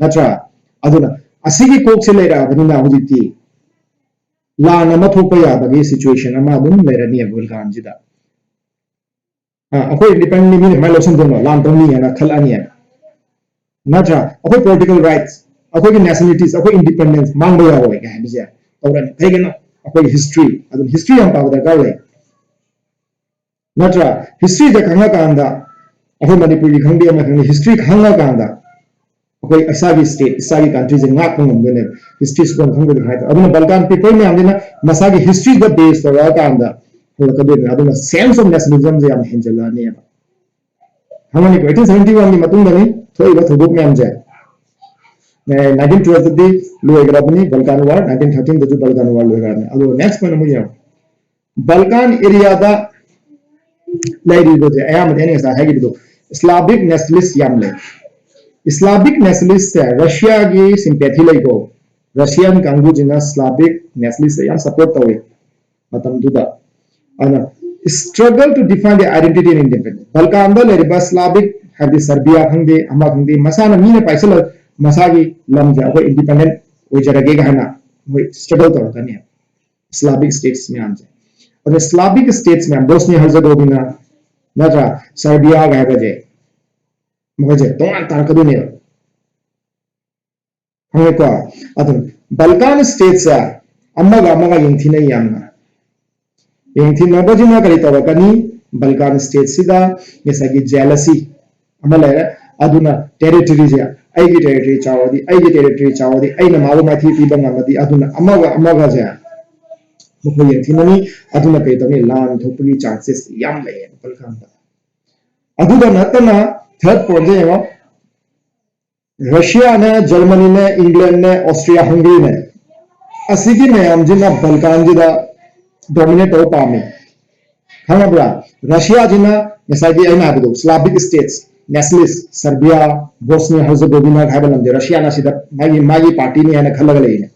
ꯅꯠꯇ꯭ꯔꯥ? ꯑꯗꯨꯅ ꯑꯁꯤꯒꯤ ꯀꯣꯛꯁꯦ ꯂꯩꯔꯛꯑꯕꯅꯤꯅ ꯍꯧꯖꯤꯛꯇꯤ ꯂꯥꯟ ꯑꯃ ꯊꯣꯛꯄ ꯌꯥꯕꯒꯤ ꯁꯤꯆꯨꯋꯦꯁꯟ ꯑꯃ ꯑꯗꯨꯝ ꯂꯩꯔꯅꯤꯕ ꯕꯜꯀꯥꯟꯁꯤꯗ꯫ ꯑ, ꯑꯩꯈꯣꯏ ꯏꯟꯗꯤꯄꯦꯟꯗꯦꯟ ꯃꯤꯅ ꯀꯃꯥꯏꯅ ꯂꯧꯁꯤꯟꯗꯣꯏꯅꯣ? ꯂꯥꯟ ꯇꯧꯅꯤ ꯍꯥꯏꯅ ꯈꯜꯂꯛꯑꯅꯤ꯫ ꯅꯠꯇ꯭ꯔꯥ? ꯑꯩꯈꯣꯏ ꯄꯣꯂꯤꯇꯤꯀꯦꯜ ꯔꯥꯏꯠꯁ, ꯑꯩꯈꯣꯏꯒꯤ ꯅꯦꯁꯅꯦꯂꯤꯇꯤꯁ, ꯑꯩꯈꯣꯏ ꯏꯟꯗꯤꯄꯦꯟꯗꯦꯟꯁ ꯃꯥꯡꯕ ꯌꯥꯔꯣꯏ ꯀꯥꯏ ꯍꯥꯏꯕꯁꯦ ꯇꯧꯔꯅꯤ꯫ ꯀꯩꯒꯤꯅꯣ? ꯑꯩꯈꯣꯏꯒꯤ ꯍꯤꯁꯇ꯭ꯔꯤ, ꯑꯗꯨꯝ ꯍꯤꯁꯇ꯭ꯔꯤ ꯌꯥꯝ ꯄꯥꯕ ꯗꯔꯀꯥꯔ ꯂꯩ꯫ ꯅꯠꯇ꯭ꯔꯥ? ꯍꯤꯁꯇ꯭ꯔꯤꯗ ꯈꯪꯉꯀꯥꯟꯗ, ꯑꯩꯈꯣꯏ ꯃꯅꯤꯄꯨꯔꯒꯤ ꯈꯪꯗꯦ, ꯑꯃ ꯈꯪꯗꯦ, ꯍꯤꯁꯇ꯭ꯔꯤ ꯈꯪꯉꯀꯥꯟꯗ ꯑꯩꯈꯣꯏ ꯏꯁꯥꯒꯤ ꯁ꯭ꯇꯦꯠ, ꯏꯁꯥꯒꯤ ꯀꯟꯇ꯭ꯔꯤꯁꯦ ꯉꯥꯛꯄ ꯉꯝꯗꯣꯏꯅꯦꯕ, ꯍꯤꯁꯇ꯭ꯔꯤ ꯁꯨꯈꯪ ꯈꯪꯗꯕꯤ ꯍꯥꯏ ꯇꯥꯔꯦ꯫ ꯑꯗꯨꯅ ꯕꯜꯀꯥꯟ ꯄꯤꯄꯜ ꯃꯌꯥꯝꯁꯤꯅ ꯃꯁꯥꯒꯤ ꯍꯤꯁꯇ꯭ꯔꯤꯗ ꯕꯦꯁ ꯇꯧꯔꯛꯑꯀꯥꯟꯗ ꯍꯧꯔꯛꯀꯗꯣꯏꯅꯦ꯫ ꯑꯗꯨꯅ ꯁꯦꯟꯁ ꯑꯣꯐ ꯅꯦꯁꯅꯦꯂꯤꯖꯝꯁꯦ ꯌꯥꯝ ꯍꯦꯟꯖꯜꯂꯛꯑꯅꯦꯕ꯫ ꯈꯪꯉꯅꯤꯀꯣ, ꯑꯩꯠꯇꯤꯟ ꯁꯚꯦꯟꯇꯤ ꯋꯥꯟꯒꯤ ꯃꯇꯨꯡꯗꯅꯤ ꯊꯣꯛꯏꯕ ꯊꯧꯗꯣꯛ ꯃꯌꯥꯝꯁꯦ꯫ ꯅꯥꯏꯟꯇꯤꯟ ꯇꯨꯋꯦꯜꯐꯇꯗꯤ ꯂꯣꯏꯈ꯭ꯔꯕꯅꯤ ꯕꯜꯀꯥꯟ ꯋꯥꯔ, ꯅꯥꯏꯟꯇꯤꯟ ꯊꯥꯔꯇꯤꯟꯗꯁꯨ ꯕꯜꯀꯥꯟ ꯋꯥꯔ ꯂꯣꯏꯈ꯭ꯔꯕꯅꯤ꯫ ꯑꯗꯨꯒ ꯅꯦꯛꯁ ꯄꯣꯏꯟ ꯑꯃꯨꯛ ꯌꯦꯡꯉꯣ, ꯕꯜꯀꯥꯟ ꯑꯦꯔꯤꯌꯥꯗ ꯂꯩꯔꯤꯕꯁꯦ ꯑꯌꯥꯝꯕꯗꯤ ꯑꯩꯅ ꯉꯁꯥꯏ ꯍꯥꯏꯈꯤꯕꯗꯣ, ꯏꯁꯂꯥꯕꯤꯛ ꯅꯦꯁꯅꯦꯂꯤꯁ ꯌꯥꯝ ꯂꯩ꯫ ꯏꯁꯂꯥꯕꯤꯛ ꯅꯦꯁꯅꯦꯂꯤꯁꯁꯦ ꯔꯁꯤꯌꯥꯒꯤ ꯁꯤꯝꯄꯦꯊꯤ ꯂꯩꯀꯣ, ꯔꯁꯤꯌꯥꯟ ꯀꯥꯡꯕꯨꯁꯤꯅ ꯏꯁꯂꯥꯕꯤꯛ ꯅꯦꯁꯅꯦꯂꯤꯁꯁꯦ ꯌꯥꯝ ꯁꯄꯣꯔꯠ ꯇꯧꯋꯤ ꯃꯇꯝꯗꯨꯗ꯫ ꯑꯗꯨꯅ struggle to define the identity and independence, ꯕꯜꯀꯥꯟꯗ ꯂꯩꯔꯤꯕ ꯏꯁꯂꯥꯕꯤꯛ, ꯍꯥꯏꯕꯗꯤ ꯁꯔꯕꯤꯌꯥ ꯈꯪꯗꯦ, ꯑꯃ ꯈꯪꯗꯦ, ꯃꯁꯥꯅ ꯃꯤꯅ ꯄꯥꯏꯁꯜꯂ ꯃꯁꯥꯒꯤ ꯂꯝꯁꯦ ꯑꯩꯈꯣꯏ ꯏꯟꯗꯤꯄꯦꯟꯗꯦꯟ ꯑꯣꯏꯖꯔꯒꯦ ꯍꯥꯏꯅ ꯃꯣꯏ ꯁ꯭ꯇ꯭ꯔꯒꯜ ꯇꯧꯔꯛꯀꯅꯤ꯫ ꯏꯁꯂꯥꯕꯤꯛ ꯁ꯭ꯇꯦꯠꯁ ꯃꯌꯥꯝꯁꯦ, ꯑꯗꯨꯅ ꯏꯁꯂꯥꯕꯤꯛ ꯁ꯭ꯇꯦꯠꯁ ꯃꯌꯥꯝ, ꯕꯣꯁꯅꯤꯌꯥ ꯍꯔꯖꯒꯣꯕꯤꯅꯥ ꯅꯠꯇ꯭ꯔꯥ, ꯁꯔꯕꯤꯌꯥꯒ ꯍꯥꯏꯕꯁꯦ, ꯃꯈꯣꯏꯁꯦ ꯇꯣꯉꯥꯟ ꯇꯥꯔꯛꯀꯗꯣꯏꯅꯦꯕ꯫ ꯈꯪꯉꯦꯀꯣ? ꯑꯗꯨꯅ ꯕꯜꯀꯥꯟ ꯁ꯭ꯇꯦꯠꯁꯦ ꯑꯃꯒ ꯑꯃꯒ ꯌꯦꯡꯊꯤꯅꯩ ꯌꯥꯝꯅ꯫ ꯌꯦꯡꯊꯤꯅꯕꯁꯤꯅ ꯀꯔꯤ ꯇꯧꯔꯛꯀꯅꯤ? ꯕꯜꯀꯥꯟ ꯁ꯭ꯇꯦꯠꯁꯤꯗ ꯉꯁꯥꯏꯒꯤ ꯖꯦꯂꯁꯤ ꯑꯃ ꯂꯩꯔꯦ꯫ ꯑꯗꯨꯅ ꯇꯦꯔꯤꯇꯣꯔꯤꯁꯦ, ꯑꯩꯒꯤ ꯇꯦꯔꯤꯇꯣꯔꯤ ꯆꯥꯎꯔꯗꯤ, ꯑꯩꯒꯤ ꯇꯦꯔꯤꯇꯣꯔꯤ ꯆꯥꯎꯔꯗꯤ, ꯑꯩꯅ ꯃꯥꯕꯨ ꯃꯥꯏꯊꯤ ꯄꯤꯕ ꯉꯝꯃꯗꯤ, ꯑꯗꯨꯅ ꯑꯃꯒ ꯑꯃꯒꯁꯦ ꯃꯈꯣꯏ ꯌꯦꯡꯊꯤꯅꯅꯤ꯫ ꯑꯗꯨꯅ ꯀꯔꯤ ꯇꯧꯅꯤ? ꯂꯥꯟ ꯊꯣꯛꯄꯒꯤ ꯆꯥꯟꯁꯦꯁ ꯌꯥꯝ ꯂꯩꯌꯦ ꯕꯜꯀꯥꯟꯗ꯫ ꯑꯗꯨꯗ ꯅꯠꯇꯅ ꯊꯥꯔꯠ ꯄꯣꯏꯟꯁꯦ ꯌꯦꯡꯉꯣ, ꯔꯁꯤꯌꯥꯅꯦ, ꯖꯔꯃꯅꯤꯅꯦ, ꯏꯪꯂꯦꯟꯅꯦ, ꯑꯣꯁꯇ꯭ꯔꯤꯌꯥ ꯍꯪꯒꯔꯤꯅꯦ, ꯑꯁꯤꯒꯤ ꯃꯌꯥꯝꯁꯤꯅ ꯕꯜꯀꯥꯟꯁꯤꯗ ꯗꯣꯃꯤꯅꯦꯠ ꯇꯧꯕ ꯄꯥꯝꯃꯤ꯫ ꯈꯪꯉꯕ꯭ꯔꯥ? ꯔꯁꯤꯌꯥꯁꯤꯅ ꯉꯁꯥꯏꯒꯤ ꯑꯩꯅ ꯍꯥꯏꯕꯗꯣ, ꯁ꯭ꯂꯥꯕꯤꯛ ꯁ꯭ꯇꯦꯠꯁ, ꯅꯦꯁꯅꯦꯂꯤꯁ, ꯁꯔꯕꯤꯌꯥ, ꯕꯣꯁꯅꯤꯌꯥ ꯍꯔꯖꯒꯣꯕꯤꯅꯥ ꯍꯥꯏꯕ ꯂꯝꯁꯦ ꯔꯁꯤꯌꯥꯅ ꯁꯤꯗ ꯃꯥꯒꯤ, ꯃꯥꯒꯤ ꯄꯥꯔꯇꯤꯅꯤ ꯍꯥꯏꯅ ꯈꯜꯂꯒ ꯂꯩꯔꯤꯅꯦ꯫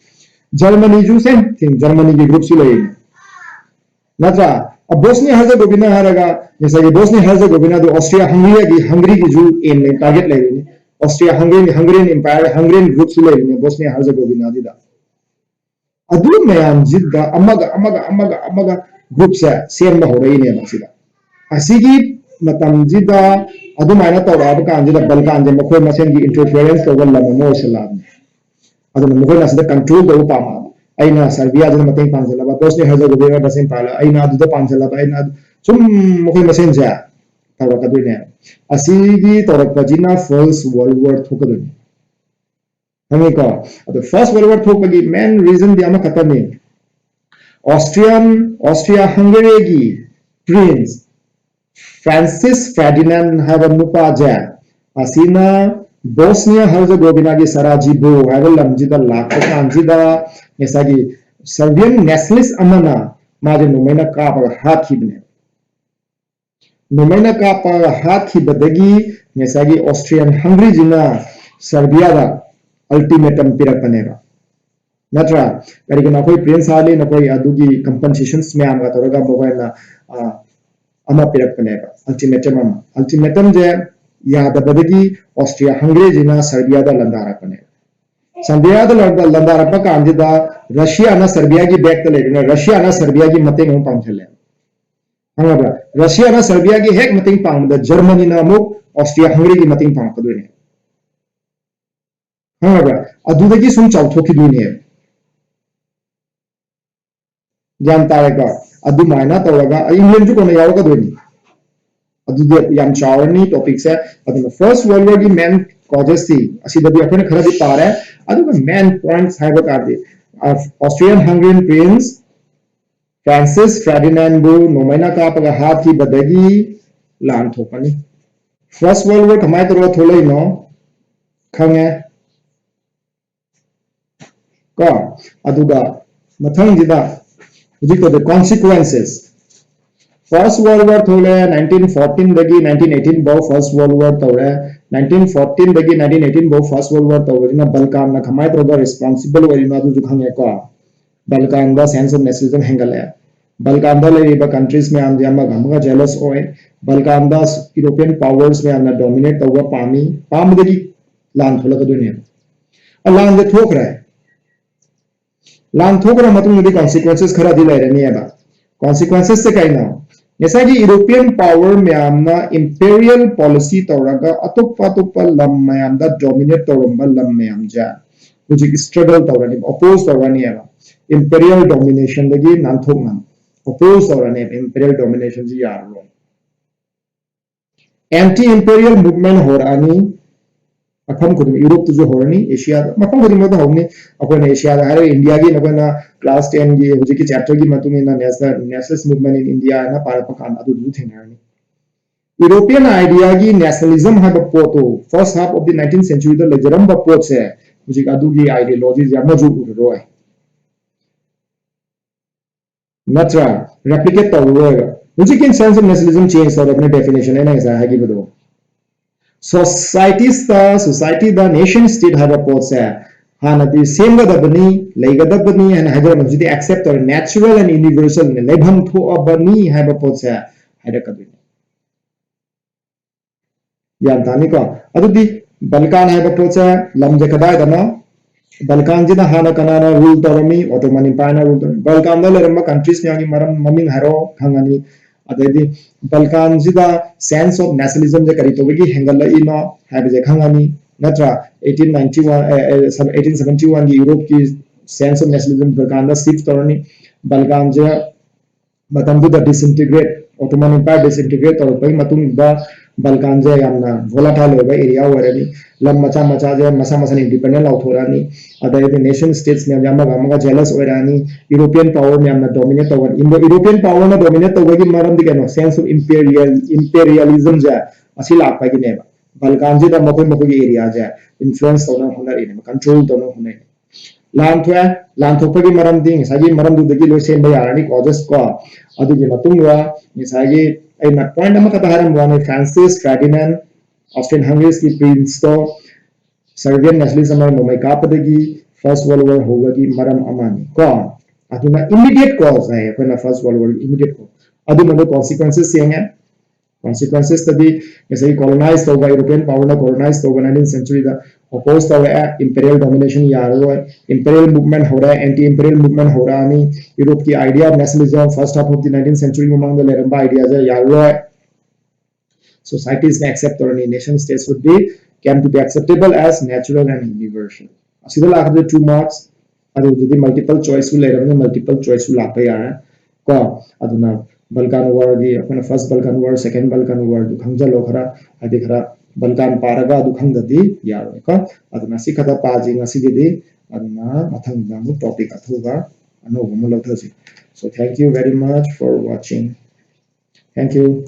ꯖꯔꯃꯅꯤꯁꯨ ꯁꯦꯝ ꯊꯤꯡ, ꯖꯔꯃꯅꯤꯒꯤ ꯒ꯭ꯔꯨꯞꯁꯨ ꯂꯩꯔꯤꯅꯦ꯫ ꯅꯠꯇ꯭ꯔꯥ? ꯕꯣꯁꯅꯤꯌꯥ ꯍꯔꯖꯒꯣꯕꯤꯅꯥ ꯍꯥꯏꯔꯒ ꯉꯁꯥꯏꯒꯤ ꯕꯣꯁꯅꯤꯌꯥ ꯍꯔꯖꯒꯣꯕꯤꯅꯥꯗꯨ ꯑꯣꯁꯇ꯭ꯔꯤꯌꯥ ꯍꯪꯒꯔꯤꯒꯤ, ꯍꯪꯒꯔꯤꯒꯤꯁꯨ ꯑꯦꯝ ꯂꯩ, ꯇꯥꯔꯒꯦꯠ ꯂꯩꯔꯤꯅꯤ꯫ ꯑꯣꯁꯇ꯭ꯔꯤꯌꯥ ꯍꯪꯒꯔꯤ, ꯍꯪꯒꯔꯤꯌꯟ ꯑꯦꯝꯄꯥꯌꯔ, ꯍꯪꯒꯔꯤꯌꯟ ꯒ꯭ꯔꯨꯞꯁꯨ ꯂꯩꯔꯤꯅꯤ ꯕꯣꯁꯅꯤꯌꯥ ꯍꯔꯖꯒꯣꯕꯤꯅꯥꯗꯨꯗ꯫ ꯑꯗꯨ ꯃꯌꯥꯝꯁꯤꯗ ꯑꯃꯒ ꯑꯃꯒ ꯑꯃꯒ ꯑꯃꯒ groupꯁꯦ ꯁꯦꯝꯕ ꯍꯧꯔꯛꯏꯅꯦꯕ ꯁꯤꯗ꯫ ꯑꯁꯤꯒꯤ ꯃꯇꯝꯁꯤꯗ ꯑꯗꯨꯃꯥꯏꯅ ꯇꯧꯔꯛꯑꯕ ꯀꯥꯟꯁꯤꯗ Balkanꯁꯦ ꯃꯈꯣꯏ ꯃꯁꯦꯟꯒꯤ interference ꯇꯧꯕ ꯂꯝ ꯑꯃ ꯑꯣꯏꯁꯜꯂꯛꯑꯕꯅꯤ꯫ ꯑꯗꯨꯅ ꯃꯈꯣꯏꯅ ꯑꯁꯤꯗ control ꯇꯧꯕ ꯄꯥꯝꯃꯛꯑꯕ꯫ ꯑꯩꯅ Serbiaꯗ ꯃꯇꯦꯡ ꯄꯥꯡꯁꯤꯜꯂꯕ, Bosnia Herzegovinaꯗ ꯃꯇꯦꯡ ꯄꯥꯡꯂ, ꯑꯩꯅ ꯑꯗꯨꯗ ꯄꯥꯡꯁꯤꯜꯂꯕ, ꯑꯩꯅ ꯑꯗꯨ-, ꯁꯨꯝ ꯃꯈꯣꯏ ꯃꯁꯦꯟꯁꯦ ꯇꯧꯔꯛꯀꯗꯣꯏꯅꯦ꯫ ꯑꯁꯤꯒꯤ ꯇꯧꯔꯛꯄꯁꯤꯅ First World War ꯊꯣꯛꯀꯗꯣꯏꯅꯤ꯫ ꯈꯪꯉꯤꯀꯣ? ꯑꯗꯣ First World War ꯊꯣꯛꯄꯒꯤ main reasonꯗꯤ ꯑꯃꯈꯛꯇꯅꯤ꯫ Austrian, Austria Hungaryꯒꯤ Prince Francis Ferdinand ꯍꯥꯏꯕ ꯅꯨꯄꯥꯁꯦ, ꯑꯁꯤꯅ Bosnia Herzegovinaꯒꯤ Sarajevo ꯍꯥꯏꯕ ꯂꯝꯁꯤꯗ ꯂꯥꯛꯄ ꯀꯥꯟꯁꯤꯗ ꯉꯁꯥꯏꯒꯤ Serbian nationalist ꯑꯃꯅ ꯃꯥꯁꯦ ꯅꯣꯡꯃꯩꯅ ꯀꯥꯞꯄꯒ ꯍꯥꯠꯈꯤꯕꯅꯦ꯫ ꯅꯣꯡꯃꯩꯅ ꯀꯥꯞꯄꯒ ꯍꯥꯠꯈꯤꯕꯗꯒꯤ ꯉꯁꯥꯏꯒꯤ Austrian Hungaryꯁꯤꯅ Serbiaꯗ ultimatum ꯄꯤꯔꯛꯄꯅꯦꯕ꯫ ꯅꯠꯇ꯭ꯔꯥ? ꯀꯔꯤꯒꯤꯅꯣ, ꯑꯩꯈꯣꯏ Prince Harley ꯅꯈꯣꯏ ꯑꯗꯨꯒꯤ compensations ꯃꯌꯥꯝꯒ ꯇꯧꯔꯒ ꯃꯈꯣꯏꯅ, ꯑ, ꯑꯃ ꯄꯤꯔꯛꯄꯅꯦꯕ, ultimatum ꯑꯃ꯫ Ultimatumꯁꯦ ꯌꯥꯗꯕꯗꯒꯤ Austria Hungaryꯁꯤꯅ Serbiaꯗ ꯂꯥꯟꯗꯥꯔꯛꯄꯅꯦꯕ꯫ Serbiaꯗ ꯂꯥꯟꯗꯥ-, ꯂꯥꯟꯗꯥꯔꯛꯄ ꯀꯥꯟꯁꯤꯗ Russiaꯅ Serbiaꯒꯤ backꯇ ꯂꯩꯕꯅꯤꯅ Russiaꯅ Serbiaꯒꯤ ꯃꯇꯦꯡ ꯑꯃꯨꯛ ꯄꯥꯡꯁꯤꯜꯂꯦ꯫ ꯈꯪꯉꯕ꯭ꯔꯥ? Russiaꯅ Serbiaꯒꯤ ꯍꯦꯛ ꯃꯇꯦꯡ ꯄꯥꯡꯕꯗ Germanyꯅ ꯑꯃꯨꯛ Austria Hungaryꯒꯤ ꯃꯇꯦꯡ ꯄꯥꯡꯉꯛꯀꯗꯣꯏꯅꯦ꯫ ꯈꯪꯉꯕ꯭ꯔꯥ? ꯑꯗꯨꯗꯒꯤ ꯁꯨꯝ ꯆꯥꯎꯊꯣꯛꯈꯤꯗꯣꯏꯅꯦꯕ꯫ ꯒ꯭ꯌꯥꯟ ꯇꯥꯔꯦꯀꯣ? ꯑꯗꯨꯃꯥꯏꯅ ꯇꯧꯔꯒ Englandꯁꯨ ꯀꯣꯟꯅ ꯌꯥꯎꯔꯛꯀꯗꯣꯏꯅꯤ꯫ ꯑꯗꯨꯗꯤ ꯌꯥꯝ ꯆꯥꯎꯔꯅꯤ topicꯁꯦ꯫ ꯑꯗꯨꯅ First World Warꯒꯤ main causes ꯁꯤ ꯑꯁꯤꯗꯗꯤ ꯑꯩꯈꯣꯏꯅ ꯈꯔꯗꯤ ꯄꯥꯔꯦ꯫ ꯑꯗꯨꯒ main points ꯍꯥꯏꯕ ꯇꯥꯔꯗꯤ, ꯑ, Austrian Hungarian Prince Francis Ferdinandꯕꯨ ꯅꯣꯡꯃꯩꯅ ꯀꯥꯞꯄꯒ ꯍꯥꯠꯈꯤꯕꯗꯒꯤ ꯂꯥꯟ ꯊꯣꯛꯄꯅꯤ꯫ First World War ꯀꯃꯥꯏꯅ ꯇꯧꯔꯒ ꯊꯣꯛꯂꯛꯏꯅꯣ ꯈꯪꯉꯦ ꯀꯣ? ꯑꯗꯨꯒ ꯃꯊꯪꯁꯤꯗ ꯍꯧꯖꯤꯛ ꯇꯧꯗꯣꯏ consequences꯫ First World War ꯊꯣꯛꯂꯛꯑꯦ, nineteen fourteenꯗꯒꯤ nineteen eighteen ꯐꯥꯎ First World War ꯇꯧꯔꯦ꯫ Nineteen fourteenꯗꯒꯤ nineteen eighteen ꯐꯥꯎ First World War ꯇꯧꯕꯁꯤꯅ Balkanꯅ ꯀꯃꯥꯏꯅ ꯇꯧꯔꯒ responsible ꯑꯣꯏꯔꯤꯅꯣ ꯑꯗꯨꯁꯨ ꯈꯪꯉꯦꯀꯣ꯫ Balkanꯗ sense of nationalism ꯍꯦꯟꯒꯠꯂꯛꯑꯦ꯫ Balkanꯗ ꯂꯩꯔꯤꯕ countries ꯃꯌꯥꯝꯁꯦ ꯑꯃꯒ ꯑꯃꯒ jealous ꯑꯣꯏ꯫ Balkanꯗ European powers ꯃꯌꯥꯝꯅ dominate ꯇꯧꯕ ꯄꯥꯝꯃꯤ꯫ ꯄꯥꯝꯕꯗꯒꯤ ꯂꯥꯟ ꯊꯣꯛꯂꯛꯀꯗꯣꯏꯅꯦꯕ꯫ ꯑ, ꯂꯥꯟꯁꯦ ꯊꯣꯛꯈ꯭ꯔꯦ꯫ ꯂꯥꯟ ꯊꯣꯛꯈ꯭ꯔ ꯃꯇꯨꯡꯗꯗꯤ consequences ꯈꯔꯗꯤ ꯂꯩꯔꯅꯤꯕ꯫ Consequences ꯁꯦ ꯀꯩꯅꯣ? ꯉꯁꯥꯏꯒꯤ European power ꯃꯌꯥꯝꯅ imperial policy ꯇꯧꯔꯒ ꯑꯇꯣꯞꯄ ꯑꯇꯣꯞꯄ ꯂꯝ ꯃꯌꯥꯝꯗ dominate ꯇꯧꯔꯝꯕ ꯂꯝ ꯃꯌꯥꯝꯁꯦ ꯍꯧꯖꯤꯛ struggle ꯇꯧꯔꯅꯤ, oppose ꯇꯧꯔꯅꯤꯕ꯫ Imperial domination ꯗꯒꯤ ꯅꯥꯟꯊꯣꯛꯅꯕ oppose ꯇꯧꯔꯅꯤꯕ, imperial domination ꯁꯤ ꯌꯥꯔꯔꯣꯏ꯫ Anti imperial movement ꯍꯧꯔꯛꯑꯅꯤ꯫ ꯃꯐꯝ ꯈꯨꯗꯤꯡ, ꯌꯨꯔꯣꯞꯇꯁꯨ ꯍꯧꯔꯅꯤ, ꯑꯦꯁꯤꯌꯥꯗ, ꯃꯐꯝ ꯈꯨꯗꯤꯡꯃꯛꯇ ꯍꯧꯔꯅꯤ꯫ ꯑꯩꯈꯣꯏꯅ ꯑꯦꯁꯤꯌꯥꯗ ꯍꯥꯏꯔꯒ ꯏꯟꯗꯤꯌꯥꯒꯤ ꯑꯩꯈꯣꯏꯅ class ten ꯒꯤ ꯍꯧꯖꯤꯛꯀꯤ chapter ꯒꯤ ꯃꯇꯨꯡ ꯏꯟꯅ national, nationalist movement in India ꯍꯥꯏꯅ ꯄꯥꯔꯛꯄ ꯀꯥꯟꯗ ꯑꯗꯨꯗꯨꯁꯨ ꯊꯦꯡꯅꯔꯅꯤ꯫ European idea ꯒꯤ nationalism ꯍꯥꯏꯕ ꯄꯣꯠꯇꯣ first half of the nineteenth century ꯗ ꯂꯩꯖꯔꯝꯕ ꯄꯣꯠꯁꯦ ꯍꯧꯖꯤꯛ ꯑꯗꯨꯒꯤ ideology ꯁꯦ ꯑꯃꯁꯨ ꯎꯔꯔꯣꯏ꯫ ꯅꯠꯇ꯭ꯔꯥ? Replicate ꯇꯧꯔꯔꯣꯏꯕ꯫ ꯍꯧꯖꯤꯛꯀꯤ sense of nationalism change ꯇꯧꯔꯕꯅꯤ, definition ꯑꯩꯅ ꯉꯁꯥꯏ ꯍꯥꯏꯈꯤꯕꯗꯣ꯫ Societies ꯇ, society ꯗ nation state ꯍꯥꯏꯕ ꯄꯣꯠꯁꯦ ꯍꯥꯟꯅꯗꯤ ꯁꯦꯝꯒꯗꯕꯅꯤ, ꯂꯩꯒꯗꯕꯅꯤ ꯍꯥꯏꯅ ꯍꯥꯏꯖꯔꯝꯕ, ꯍꯧꯖꯤꯛꯇꯤ accept ꯇꯧꯔꯦ, natural and universal ꯅꯤ, ꯂꯩꯐꯝ ꯊꯣꯛꯑꯕꯅꯤ ꯍꯥꯏꯕ ꯄꯣꯠꯁꯦ ꯍꯥꯏꯔꯛꯀꯗꯣꯏꯅꯤ꯫ ꯒ꯭ꯌꯥꯟ ꯇꯥꯅꯤꯀꯣ? ꯑꯗꯨꯗꯤ Balkan ꯍꯥꯏꯕ ꯄꯣꯠꯁꯦ ꯂꯝꯁꯦ ꯀꯗꯥꯏꯗꯅꯣ? Balkan ꯁꯤꯅ ꯍꯥꯟꯅ ꯀꯅꯥꯅ rule ꯇꯧꯔꯝꯃꯤ? Ottoman Empire ꯅ rule ꯇꯧꯔꯝꯃꯤ꯫ Balkan ꯗ ꯂꯩꯔꯝꯕ countries ꯃꯌꯥꯝꯒꯤ ꯃꯔꯝ, ꯃꯃꯤꯡ ꯍꯥꯏꯔꯛꯑꯣ, ꯈꯪꯉꯅꯤ꯫ ꯑꯗꯩꯗꯤ Balkan ꯁꯤꯗ sense of nationalism ꯁꯦ ꯀꯔꯤ ꯇꯧꯕꯒꯤ ꯍꯦꯟꯒꯠꯂꯛꯏꯅꯣ ꯍꯥꯏꯕꯁꯦ ꯈꯪꯉꯅꯤ, ꯅꯠꯇ꯭ꯔꯥ? Eighteen ninety one, ꯑꯦ, ꯑꯦ, eighteen seventy one ꯒꯤ ꯌꯨꯔꯣꯞꯀꯤ sense of nationalism Balkan the shift ꯇꯧꯔꯅꯤ꯫ Balkan ꯁꯦ ꯃꯇꯝꯗꯨꯗ disintegrate, Ottoman Empire disintegrate ꯇꯧꯔꯛꯄꯒꯤ ꯃꯇꯨꯡꯗ Balkan ꯁꯦ ꯌꯥꯝꯅ volatile ꯑꯣꯏꯕ area ꯑꯣꯏꯔꯅꯤ꯫ ꯂꯝ ꯃꯆꯥ ꯃꯆꯥꯁꯦ ꯃꯁꯥ ꯃꯁꯥꯅ independent ꯂꯥꯎꯊꯣꯔꯛꯑꯅꯤ꯫ ꯑꯗꯩꯗꯤ nation states ꯃꯌꯥꯝꯁꯦ ꯑꯃꯒ ꯑꯃꯒ jealous ꯑꯣꯏꯔꯛꯑꯅꯤ꯫ European power ꯃꯌꯥꯝꯅ dominate ꯇꯧꯒꯅꯤ꯫ Indo-, European power ꯅ dominate ꯇꯧꯕꯒꯤ ꯃꯔꯝꯗꯤ ꯀꯩꯅꯣ? Sense of imperial, imperialism ꯁꯦ ꯑꯁꯤ ꯂꯥꯛꯄꯒꯤꯅꯦꯕ꯫ Balkan ꯁꯤꯗ ꯃꯈꯣꯏ ꯃꯈꯣꯏꯒꯤ area ꯁꯦ influence ꯇꯧꯅꯕ ꯍꯣꯠꯅꯔꯤꯅꯦꯕ, control ꯇꯧꯅꯕ ꯍꯣꯠꯅꯔꯤꯅꯦꯕ꯫ ꯂꯥꯟ ꯊꯣꯛꯑꯦ꯫ ꯂꯥꯟ ꯊꯣꯛꯄꯒꯤ ꯃꯔꯝꯗꯤ ꯉꯁꯥꯏꯒꯤ ꯃꯔꯝꯗꯨꯗꯒꯤ ꯂꯣꯏ ꯁꯦꯝꯕ ꯌꯥꯔꯅꯤ, causes ꯀꯣ꯫ ꯑꯗꯨꯒꯤ ꯃꯇꯨꯡꯗ ꯉꯁꯥꯏꯒꯤ ꯑꯩꯅ point ꯑꯃꯈꯛꯇ ꯍꯥꯏꯔꯝꯕ ꯋꯥꯅꯤ, Francis Ferdinand, Austria-Hungary ꯒꯤ prince ꯇꯣ Serbian nationalist ꯑꯃ ꯅꯣꯡꯃꯩ ꯀꯥꯞꯄꯗꯒꯤ First World War ꯍꯧꯕꯒꯤ ꯃꯔꯝ ꯑꯃꯅꯤ ꯀꯣ꯫ ꯑꯗꯨꯅ immediate cause ꯍꯥꯏ ꯑꯩꯈꯣꯏꯅ First World War ꯒꯤ immediate cause꯫ ꯑꯗꯨꯝꯕꯗꯣ consequences ꯌꯦꯡꯉꯦ꯫ Consequences ꯇꯗꯤ ꯉꯁꯥꯏꯒꯤ colonize ꯇꯧꯕ, European power ꯅ colonize ꯇꯧꯕ nineteenth century ꯗ, ꯑꯣꯄꯣꯖ ꯇꯧꯔꯛꯑꯦ, imperial domination ꯌꯥꯔꯔꯣꯏ, imperial movement ꯍꯧꯔꯛꯑꯦ, anti imperial movement ꯍꯧꯔꯛꯑꯅꯤ, ꯌꯨꯔꯣꯞꯀꯤ idea of nationalism first half of the nineteenth century ꯃꯃꯥꯡꯗ ꯂꯩꯔꯝꯕ ideaꯁꯦ ꯌꯥꯔꯔꯣꯏ, societiesꯅ accept ꯇꯧꯔꯅꯤ, nation states would be came to be acceptable as natural and universal꯫ ꯑꯁꯤꯗ ꯂꯥꯛꯀꯗꯣꯏ two marks, ꯑꯗꯨꯗꯨꯗꯤ multiple choiceꯁꯨ ꯂꯩꯔꯕꯅꯤꯅ multiple choiceꯁꯨ ꯂꯥꯛꯄ ꯌꯥꯔꯦ ꯀꯣ꯫ ꯑꯗꯨꯅ Balkan Warꯒꯤ ꯑꯩꯈꯣꯏꯅ first Balkan War, second Balkan Warꯗꯨ ꯈꯪꯖꯜꯂꯣ ꯈꯔ, ꯍꯥꯏꯗꯤ ꯈꯔ Balkan ꯄꯥꯔꯒ ꯑꯗꯨ ꯈꯪꯗꯗꯤ ꯌꯥꯔꯣꯏꯀꯣ꯫ ꯑꯗꯨꯅ ꯁꯤ ꯈꯛꯇ ꯄꯥꯁꯤ ꯉꯁꯤꯒꯤꯗꯤ꯫ ꯑꯗꯨꯅ ꯃꯊꯪꯗ ꯑꯃꯨꯛ topic ꯑꯊꯧꯕ ꯑꯅꯧꯕ ꯑꯃ ꯂꯧꯊꯁꯤ꯫ So thank you very much for watching. Thank you.